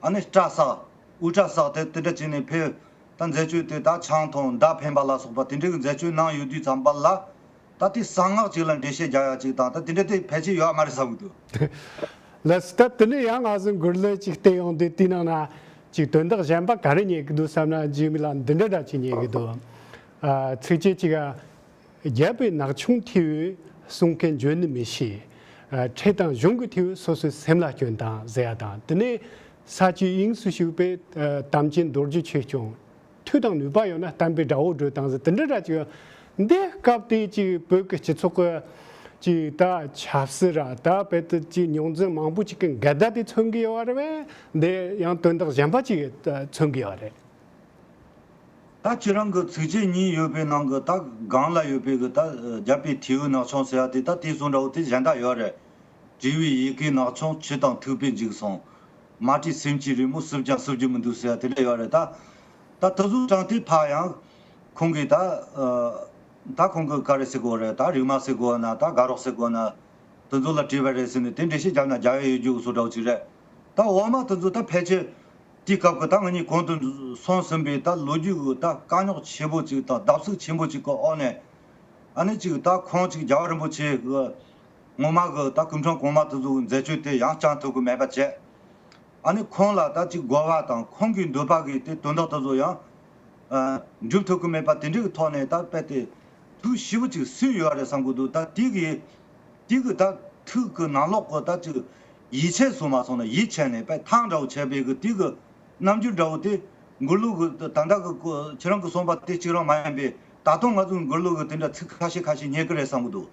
ཨ་ནི་སྐྲ་བསགས། དབུ་སྐྲ་བསགས་ཏེ་དེ་འདྲ་བྱས་ནས་ཕེབས། ད་མཛད་སྤྱོད་དེ་ད་ཆང་འཐུང་མདའ་འཕེན་པ་ལ་སོགས་པ་དེ་འདྲ་གི་མཛད་སྤྱོད་གནང་ཡོད་དུས་ཙམ་པ་ལ། ད་དེ་གསང་སྔགས་ཅིག་ལ་འགྲེལ་བཤད་རྒྱག་ཡ་ཅིག་དང་། ད་དེ་འདྲ་དེ་ཕལ་ཆེར་ཡོད་མ་རེད་བསམ་གི་འདུག། ལགས་སོ། ད་དེ་ནས་ཡང་ང་ཚོ་མགུར་གླུ་ཅིག་བལྟས་ཡོང་དུས། དེའི་ནང་ན་ཅིག་དོན་དག་གཞན་པ་ག་རེ་རྙེད་ཀྱི་འདུག་བསམ་ན། འཇིགས་མེད་ལགས་འདི་འདྲ་འདྲ་ཅིག་རྙེད་ཀྱི་འདུག། ཨ་ཚིགས་བཅད་ཅིག་ག་རྒྱལ་པོའི་ནག་ཆུང་ཐེའུས་གསུང་མཁན་བརྗོད་ནི་མི་ཤེས། ཨ་ཁྲེ་དང་གཞུང་གི་ཐེའུས་སོ་སོའི་སེམས་ལ་སྐྱོན་དང་ཟེར་ཡ་དང་། དེ་ནས་ས་བཅུའི་དབྱིངས་སུ་ཞུགས་པའི་ཨ་དམ་ཅན་རྡོ་རྗེ་ཆོས་སྐྱོང་། མཐུ་དང་ནུས་པ་ཡོད་ན་བསྟན་པའི་དགྲ་བོ་བགྲོད་དང་ཟེར། དེ་འདྲ་འདྲ་ཅིག། འདི་སྐབས་དེ་ཅིག་བོད་ཀྱི་སྤྱི་ཚོགས་ཀྱི་ཅིག་ད་ཆབ་སྲིད་ར། ད་བོད་དུ་ཅིག་རྙོག་འཛིང་མང་པོ་ཅིག་གི་འགལ་ཟླ་དེ་མཚོན་གྱི་ཡོད་རེད་པས། འདི་ཡང་དོན་དག་གཞན་པ་ཅིག་མཚོན་གྱི་ཡོད་རེད། ད་ཁྱེད་རང་གི་ཚིགས་བཅད་གཉིས་ཡོད་པའི་ནང་གི་ད་སྒང་ལ་ཡོད་པའི་གི་ད་རྒྱལ་པོའི་ཐེའུ་ནག་ཆུང་ཟེར་ཡ་དེ། ད་དེ་བཟོ་འདྲ་བོ་དེ་གཞན་དག་ཡོད་རེད། བྲིས་པའི་ཡི་གེ་ནག་ཆུང་། ཆུ་དང་ཐུག་པས་འཇིག་སོང་། མ་བྲིས་སེམས་ཀྱི་རི་མོ། བསུབ་ཀྱང་བསུབ་རྒྱུ་མི་འདུག་ཟེར་ཡ་དེ་འདྲ་ཡོད་རེད། ད་ད་དེ་ཚོ་དྲངས་ཏེ་ཕར་ཡང་ཁོང་གིས་ད་ཨ་ད་ཁོང་གིས་ག་རེ་ཟེར་དགོས་རེད། ད་རིག་མ་ཟེར་དགོས་ན། ད་དགའ་རོགས་ཟེར་དགོས་ན། དེ་ཚོ་ལ་བྲིས་པ་རེད་ཟེར་ནས་དེ་འགྲེལ་བཤད་བརྒྱབ་ན་རྒྱག་ཡ་ཡོད་རྒྱུ་བཟོ་འདྲ་བོ་ཅིག་རེད། ད་འོག་མ་དེ་ཚོ་ད་ཕལ་ཆེར་དེའི་སྐབས་ཀྱི་ད་ང་གཉིས་གོང་དུ་སོང་ཟིན་པའི་ད་ལོ་རྒྱུས་ཀྱི་ད་དཀའ་རྙོག་ཆེན་པོ་ཅིག་དང་བརྡབ་གསིག་ཆེན་པོ་ཅིག་གི་འོག་ནས། ཨ་ནི་ཅིག་ད་ཁོང་ཅིག་རྒྱལ་བ་རིན་པོ་ཆེ་གི་ངོ་མ་གི་ད་སྐུ་ཕྲེང་གོང་མ་དེ་ཚོ་གི་མཛད་སྤྱོད་དེ་ཡང་བསྐྱང་ཐུབ་ཀྱི་མེད་པ་བྱས། ཨ་ནི་ཁོང་ལ་ད་ཅིག་དགོས་པ་དང་ཁོང་གི་འདོད་པ་གི་དེ་དོན་དག་དེ་ཚོ་ཡང་ཨ་འགྲུབ་ཐུབ་ཀྱི་མེད་པ་དེ་འདྲའི་གི་ཐོག་ནས། ད་དཔེ་དེ་ཐུགས་ཞེ་པོ་ཅིག་སུན་ཡོད་རེད་བསམ་གི་འདུག། ད་དེ་གི་དེ་གི་ད་ཐུགས་ཀྱི་ནང་ལོགས་ཀྱི་ད་ཅིག་ཡིད་ཆད་སོང་མ་སོང་ན་ཡིད་ཆད་ནས་དཔེ་ཐང་འདྲ་བོ་བྱས་པའི་གི་དེ་གི་རྣམ་འགྱུར་འདྲ་བོ་དེ། མགུར་གླུ་གི་ད་ལྟ་གི་ཁྱེད་རང་གི་གསུངས་པ་དེ་གཅིག་རང་མ་ཡིན་པའི། ད་དུང་ང་ཚོའི་མགུར་གླུ་གི་དེ་འདྲ་ཚིག་ཁ་ཤས་ཁ་ཤས་རྙེད་ཀྱི་རེད་བསམ་གི་འདུག།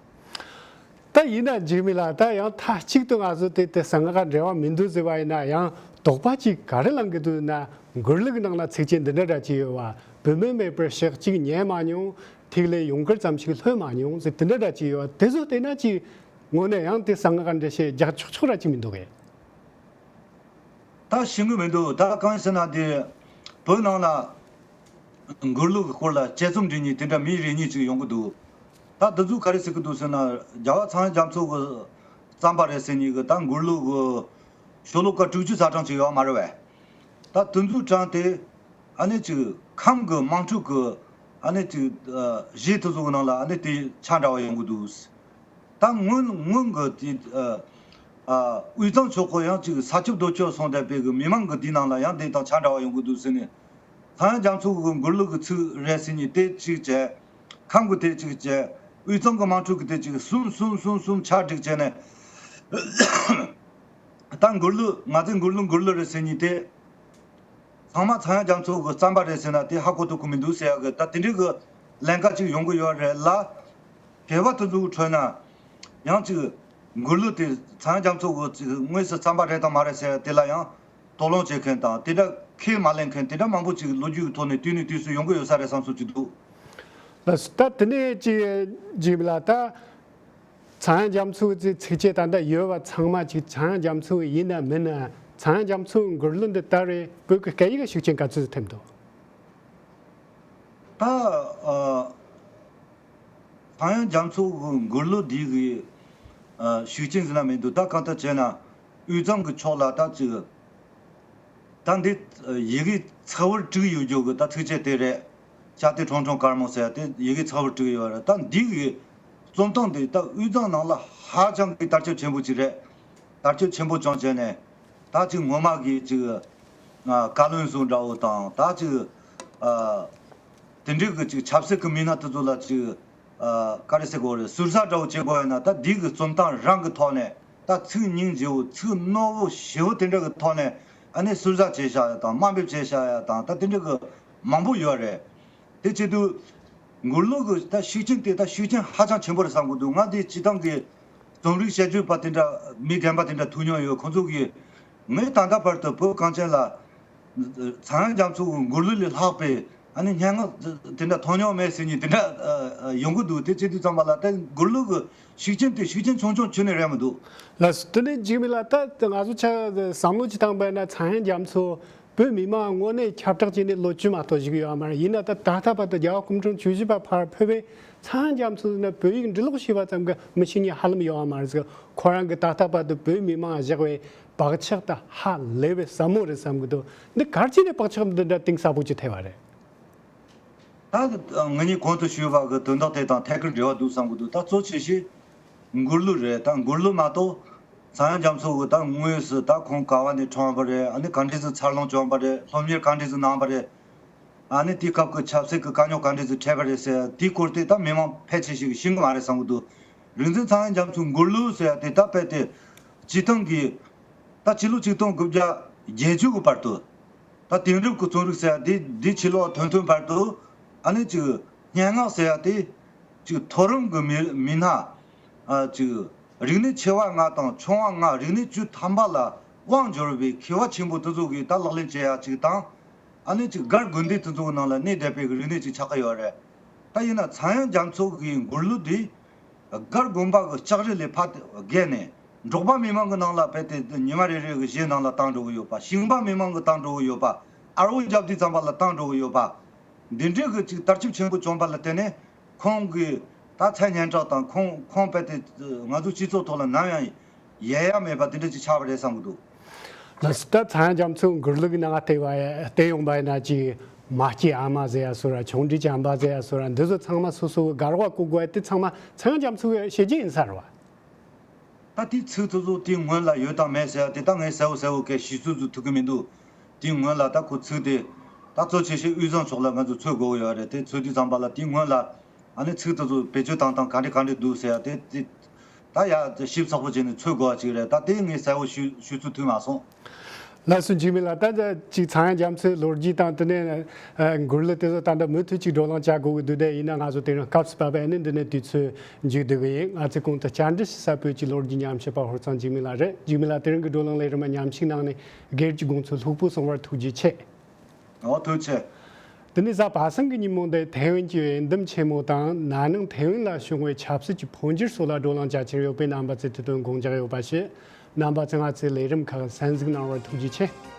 ད་ཡིན་ན་འཇིགས་མེད་ལགས། ད་ཡང་མཐའ་གཅིག་ཏུ་ང་ཚོ་དེ་དེ་གསང་སྔགས་འབྲེལ་བ་མི་འདུག་ཟེར་བ་ཡིན་ན་ཡང་ དོགས་པ་ཅིག་ག་རེ་ལངས་ཀྱི་འདུག་ན། མགུར་གླུ་གི་ནང་ལ་ཚིགས་བཅད་འདི་འདྲ་འདྲ་ཅིག་ཡོད་བ། བུད་མེད་མེད་པར་ཞག་གཅིག་ཉལ་མ་མྱོང་། ཐིག་ལེ་ཡུངས་ཀར་ཙམ་ཞིག་ལྷོད་མ་མྱོང་ཟེར་དེ་འདྲ་འདྲ་ཅིག་ཡོད་བ། དེ་ཚོ་བལྟས་ན་ཅིག་དངོས་གནས་ཡང་དེ་གསང་སྔགས་འདྲ་བཤད་རྒྱག་ཆོག་ཆོག་ར་ཅིག་མི་འདུག་གས། ད་ཤེས་ཀྱི་མི་འདུག་ད་གང་ཡིན་ཟེར་ན་དེ་བོད་ནང་ལ་མགུར་གླུ་གི་སྐོར་ལ་དཔྱད་རྩོམ་འབྲི་མཁན་དེ་འདྲ་མི་རེ་གཉིས་ཅིག་ཡོང་གི་འདུག་ད་འདི་ཚོ་ག་རེ་ཟེར་གི་འདུག་ཟེར་ན། རྒྱལ་བ་ཚངས་དབྱངས་རྒྱ་མཚོ་གི་རྩོམ་པ་རེད་ཟེར་མཁན་གི་ད་མགུར་གླུ་གི་ཤོ་ལོ་ཀ་དྲུག་ཅུ་ཙམ་ཅིག་ཡོད་མ་རེད་པས། ད་དེ་ཚོའི་གྲས་དེ་ཨ་ནི་ཅིག་ཁམས་གི་དམངས་ཁྲོད་གི་ཨ་ནི་ཅིག་ཨ་གཞས་དེ་ཚོ་གི་ནང་ལ་ཨ་ནི་དེ་ཆ་འདྲ་བ་ཡོང་གི་འདུག་ད་སྔོན་སྔོན་གི་དེ་ཨ་ཨ་དབུས་གཙང་ཕྱོགས་གི་ཡང་ཅིག་ས་ཁྱབ་རྡོ་ཁྱབ་སོང་བསྡད་པའི་གི་མི་མང་གི་དེའི་ནང་ལ་ཡང་དེ་དང་ཆ་འདྲ་བ་ཡོང་གི་འདུག་ཟེར་ནས། ཚངས་དབྱངས་རྒྱ་མཚོ་གི་མགུར་གླུ་གི་ཚིག་རེད་ཟེར་མཁན་དེ་གཅིག་བྱས། ཁམས་གི་དེ་གཅིག་བྱས། དབུས་གཙང་གི་དམངས་ཁྲོད་གི་དེ་གཅིག་གསུམ་གསུམ་གསུམ་གསུམ་ཆ་བསྒྲིགས་བྱས་ནས། ད་མགུར་གླུ་ང་ཚོས་མགུར་གླུ་མགུར་གླུ་རེད་ཟེར་མཁན་དེ། ཚང་མ་ཚངས་དབྱངས་རྒྱ་མཚོ་གི་རྩོམ་པ་རེད་ཟེར་ན་དེ་ཧ་གོ་ཐུབ་ཀྱི་མི་འདུག་ཟེར་ཡག་གི་ད་དེ་འདྲའི་གི་ལན་ཁ་ཅིག་ཡོང་གི་ཡོད་རེད་ལ། དེ་བ་དེ་ཚོའི་ཁྲོད་ན་ཡང་ཅིག་མགུར་གླུ་དེ་ཚངས་དབྱངས་རྒྱ་མཚོ་གི་ཅིག་དངོས་སུ་རྩོམ་པ་རེད་དང་མ་རེད་ཟེར་དེ་ལ་ཡང་དོགས་སློང་བྱེད་མཁན་དང་དེ་འདྲ་ཁས་མ་ལེན་མཁན་དེ་འདྲ་མང་པོ་ཅིག་ལོ་རྒྱུས་ཀྱི་ཐོག་ནས་དུས་ནས་དུས་སུ་ཡོང་གི་ཡོད་ས་རེད་བསམ་སོང་ཅིག་འདུག་ལགས་སོ། ད་དེ་ནས་ཅིག་ཇི་མི་ལ་ད། ཚངས་དབྱངས་རྒྱ་མཚོའི་ཚིགས་བཅད་ད་ལྟ་ཡོད་པ་ཚང་མ་ཅིག་ཚངས་དབྱངས་རྒྱ་མཚོ་ཡིན་ན་མིན་ན། ཚངས་དབྱངས་རྒྱ་མཚོའི་མགུར་གླུ་འདི་ལྟར་བའི་བོད་ཀྱི་སྐད་ཡིག་ཤུགས་རྐྱེན་ག་ཚོད་ཐེབས་འདུག་ད་ཨ་ཚངས་དབྱངས་རྒྱ་མཚོ་གི་མགུར་གླུ་འདི་གི་ཨ་ཤུགས་རྐྱེན་ཟེར་ན་མི་འདུག་ད་གང་ལྟར་བྱས་ན་དབུས་གཙང་གི་ཕྱོགས་ལ་ད་ཅིག་ད་འདི་ཡི་གེ་ཚིག་བར་དྲུག་ཡོད་རྒྱུ་གི་ད་ཚིགས་བཅད་དེ་རེད། བྱ་དེ་ཁྲུང་ཁྲུང་དཀར་མོ་ཟེར་ཡ་དེ་ཡི་གེ་ཚིག་བར་དྲུག་ཡོད་རེད། ད་འདི་གི་རྩོམ་སྟངས་དེ་ད་དབུས་གཙང་ནང་ལ་ཧ་ཅང་གི་དར་ཁྱབ་ཆེན་པོ་ཅིག་རེད། དར་ཁྱབ་ཆེན་པོ་བྱུང་བྱས་ནས་ད་ཅིག་ངོ་མ་གི་ཅིག་ཨ་བཀའ་བློན་ཚོ་འདྲ་བོ་དང་ད་ཅིག་ཨ་དེ་འདྲའི་གི་ཅིག་ཆབ་སྲིད་ཀྱི་མི་སྣ་དེ་ཚོ་ལ་ཅིག་ཨ་ག་རེ་ཟེར་དགོས་རེད། ཟུར་ཟ་འདྲ་བོ་བྱེད་དགོས་ཡོད་ན་ད་འདི་གི་རྩོམ་སྟངས་རང་གི་ཐོག་ནས་ད་ཚིག་སྙིང་རྗེ་བོ་ཚིག་རྣོ་བོ་ཞེ་བོ་དེ་འདྲ་གི་ཐོག་ནས་ཨ་ནི་ཟུར་ཟ་བྱས་བཞག་ཡ་དང་དམའ་འབེབས་བྱས་བཞག་ཡ་དང་ད་དེ་འདྲ་གི་མང་པོ་ཡོད་རེད། དེ་བྱེད་དུས་མགུར་གླུ་གི་ད་ཤུགས་རྐྱེན་དེ་ད་ཤུགས་རྐྱེན་ཧ་ཅང་ཆེན་པོ་རེད་བསམ་གི་འདུག་ང་འདི་སྤྱི་བཏང་གི་རྩོམ་རིག་དཔྱད་བརྗོད་པ་དེ་འདྲ་མི་རྒན་པ་དེ་འདྲ་ཐུག་མྱོང་ཡོད། ཁོང་ཚོ་གིས་ངས་ད་ལྟ་བར་དུ་བོད་གངས་ཅན་ལ་ཚངས་དབྱངས་རྒྱ་མཚོ་གི་མགུར་གླུ་ལས་ལྷག་པའི་ཨ་ནི་སྙན་ངག་དེ་འདྲ་མཐོང་མྱོང་མེད་ཟེར་མཁན་དེ་འདྲ་ཡོང་གི་འདུག་དེ་བྱེད་དུས་ཙམ་པ་ལ་ད་མགུར་གླུ་གི་ཤུགས་རྐྱེན་དེ་ཤུགས་རྐྱེན་ཆུང་ཆུང་ཁྱོན་ནས་རེད་མི་འདུག་ལགས་སོ། དེ་ནས་འཇིགས་མེད་ལགས་ད་ང་ཚོ་ཆ་བསམ་བློ་ཅིག་བཏང་པ་ཡིན་ན་ཚངས་དབྱངས་རྒྱ་མཚོ་བོད་མི་མང་དངོས་གནས་ཁྱབ་བསྒྲགས་བྱས་ནས་ལོ་བཅུ་མ་གཏོགས་བཞུགས་ཡོད་མ་རེད། ཡིན་ན་ད་ད་ལྟ་བར་དུ་རྒྱལ་བ་སྐུ་ཕྲེང་བཅུ་བཞི་པ་ཕར་ཕེབས་པའི་ཚངས་དབྱངས་རྒྱ་མཚོ་ཟེར་ན་བོད་ཡིག་འབྲི་ཀློག་ཤེས་པ་ཙམ་གྱིས་མི་ཤེས་མཁན་ཧ་ལམ་ཡོད་མ་རེད་ཟེར། ཁོ་རང་གིས་ད་ལྟ་བར་དུ་བོད་མི་མང་བཞག་པའི་བག་ཆགས་དང་ཧ་ལས་པའི་ཟབ་མོ་རེད་བསམ་གྱི་འདུག་འདི་ག་རེ་བྱས་ནས་བག་ཆགས་འདི་འདྲ་གཏིང་ཟབ་པོ་ཅིག་ཐེབས་པ་རེད། ད་ངེད་གཉིས་གོང་དུ་ཞུས་པ་གི་དོན་དག་དེ་དང་ཐད་ཀར་འབྲེལ་བ་འདུག་བསམ་གྱི་འདུག་ད་གཙོ་ཆེ་ཤོས་མགུར་གླུ་རེད། ད་མགུར་གླུ་མ་གཏོགས་ཚངས་དབྱངས་རྒྱ་མཚོ་གི་ད་དངོས་སུ་ད་ཁོང་ག་བ་ནས་འཁྲུངས་པ་རེད། ཨ་ནི་ག་འདྲས་སུ་འཚར་ལོངས་བྱུང་བ་རེད། སློབ་གཉེར་ག་འདྲས་སུ་གནང་བ་རེད། ཨ་ནི་དེའི་སྐབས་ཀྱི་ཆབ་སྲིད་ཀྱི་དཀའ་རྙོག་ག་འདྲས་སུ་འཕྲད་པ་རེད་ཟེར་དེའི་སྐོར་དེ་ད་མི་མང་ཕལ་ཆེ་ཞིག་གིས་ཤེས་ཀྱི་མ་རེད་བསམ་གྱི་འདུག་རིག་འཛིན་ཚངས་དབྱངས་རྒྱ་མཚོའི་མགུར་གླུ་ཟེར་ཡ་དེ་ད་རྦད་དེ་སྤྱི་བཏང་གི་ད་ཕྱི་ལོ་ཆིག་སྟོང་དགུ་བརྒྱ་བརྒྱད་ཅུ་གི་བར་དུ་ད་དེང་རབས་ཀྱི་རྩོམ་རིག་ཟེར་ཡ་དེ་འདི་ཕྱི་ལོ་ཐོན་ཐོན་བར་དུ་ཨ་ནི་ཅིག་སྙན་ངག་ཟེར་ཡ་དེ་ཅིག་མཐོ་རིམ་གྱི་མི་མི་སྣ་ཨ་ཅིག་རིག་གནས་ཆེ་བ་ལྔ་དང་ཆུང་བ་ལྔ་རིག་གནས་བཅུ་ཐམ་པ་ལ་དབང་འབྱོར་བའི་མཁས་པ་ཆེན་པོ་དེ་ཚོ་གིས་ད་ལག་ལེན་བྱེད་ཡ་ཅིག་དང་། ཨ་ནི་ཅིག་སྒར་དགོན་སྡེ་དེ་ཚོ་གི་ནང་ལ་གནས་བསྡད་པའི་རིག་གནས་ཅིག་ཆགས་ཀྱི་ཡོད་རེད། ད་ཡིན་ན་ཚངས་དབྱངས་རྒྱ་མཚོ་གི་མགུར་གླུ་འདི་སྒར་དགོན་པ་གི་ལྕགས་རི་ལས་ཕར་བརྒལ་ནས་འབྲོག་པ་མི་མང་གི་ནང་ལ་རྦད་དེ་ཉི་མ་རེ་རེ་གི་གཞས་ནང་ལ་བཏང་འགྲོ་གི་ཡོད་པ། ཞིང་པ་མི་མང་གི་བཏང་འགྲོ་གི་ཡོད་པ། ཨར་བོ་རྒྱབ་དུས་ཙམ་པ་ལ་བཏང་འགྲོ་གི་ཡོད་པ། འདི་འདྲའི་གི་ཅིག་དར་ཁྱབ་ཆེན་པོ་བྱུང་བ་ལ་བརྟེན་ནས་ཁོང་གི་ད་མཚན་སྙན་གྲགས་དང་ཁོང་ཁོང་རྦད་དེ་ང་ཚོའི་སྤྱི་ཚོགས་ཐོག་ལ་ནམ་ཡང་ཡལ་ཡ་མེད་པ་དེ་འདྲ་ཅིག་ཆགས་པ་རེད་བསམ་གྱི་འདུག་ལགས་སོ། ད་ཚངས་དབྱངས་རྒྱ་མཚོའི་མགུར་གླུ་གི་ནང་བལྟས་པ་བལྟས་ཡོང་བ་ཡིན་ན་ཅིག་མ་སྐྱེས་ཨ་མ་ཟེར་ཡ་སོ་ར་ཆུང་འདྲིས་བྱམས་པ་ཟེར་ཡ་སོ་ར་འདི་ཚོ་ཚང་མ་སོ་སོ་གི་གར་བ་བཀོད་དགོས་ཡ་དེ་ཚང་མ་ཚངས་དབྱངས་རྒྱ་མཚོ་གི་བྱས་རྗེས་ཡིན་ས་རེད་བ། ད་དེའི་ཚིག་དེ་ཚོ་དེའི་སྔོན་ལ་ཡོད་དམ་མེད་ཟེར་ཡ་དེ་ད་ངས་གསལ་བོ་གསལ་བོ་གས་ཞུ་ཚུལ་ཚོ་ཐུབ་ཀྱི་མི་འདུག་དེའི་སྔོན་ལ་ད་ཁོ་ཚིག་དེ་ད་གཙོ་ཆེ་ཤོས་དབུས་གཙང་ཕྱོགས་ལ་ང་ཚོ་འཚོལ་དགོས་ཀྱི་ཡོད་རེད། དེ་འཚོལ་དུས་ཙམ་པ་ལ་དེའི་སྔོན་ལ་ཨ་ནི་ཚིག་དེ་ཚོ་བེད་སྤྱོད་བཏང་སྟངས་ག་འདྲ་ག་འདྲ་འདུག་ཟེར་ཡ་དེ་དེ་ད་ཡ་ཞིབ་ཚགས་པོ་བྱས་ནས་འཚོལ་དགོས་པ་ཅིག་རེད། ད་དེ་ངས་གསལ་བོ་ཞུ་ཞུ་ཚུལ་ཐུབ་མ་སོང་། ལགས་སོ། འཇིགས་མེད་ལགས། ད་ཅིག་ཚངས་དབྱངས་རྒྱ་མཚོའི་ལོ་རྒྱུས་དང་དེ་ནས་ཨ་མགུར་གླུ་དེ་ཚོ་ད་ལྟ་མུ་མཐུད་ཅིག་བགྲོ་གླེང་བྱ་དགོས་ཀྱི་འདུག་དེ་ཡིན་ན་ང་ཚོ་དེ་རིང་སྐབས་སུ་བབས་པ་ཨ་ནི་འདི་ནས་དུས་ཚོད་མཇུག་བསྡུ་གི་ཡིན། ང་ཚོའི་གོང་དུ་བཅར་འདྲི་ཞུ་ས་བོད་ཀྱི་ལོ་རྒྱུས་ཉམས་ཞིབ་པ་ཧོར་གཙང་འཇིགས་མེད་ལགས་རེད། འཇིགས་མེད་ལགས། དེ་རིང་གི་བགྲོ་གླེང་ལས་རིམ་མ་མཉམ་ཞུགས་གནང་ནས་སྒེར་གྱི་དགོངས་ཚུལ་ལྷུག་པོ་གསུངས་པར་ཐུགས་རྗེ་ཆེ། ཨོ། ཐུགས་རྗེ་ཆེ། དེ་ནས་གཟའ་པ་སངས་ཀྱི་ཉིན་མོ་འདིར་ཐེ་ཝན་གྱི་འོས་འདེམས་ཆེན་མོ་དང་ན་ནིང་ཐེ་ཝན་ལ་བྱུང་བའི་ཆབ་སྲིད་ཀྱི་འཕོ་འགྱུར་སོགས་ལ་བགྲོ་གླེང་བྱ་འཆར་ཡོད་པས་རྣམ་པ་ཚོས་དེ་དོན་དགོངས་འཇགས་ཡོད་པ་ཞུ། རྣམ་པ་ཚོས་ང་ཚོའི་ལས་རིམ་ཁག་གསན་གཟིགས་གནང་བར་ཐུགས་རྗེ་ཆེ།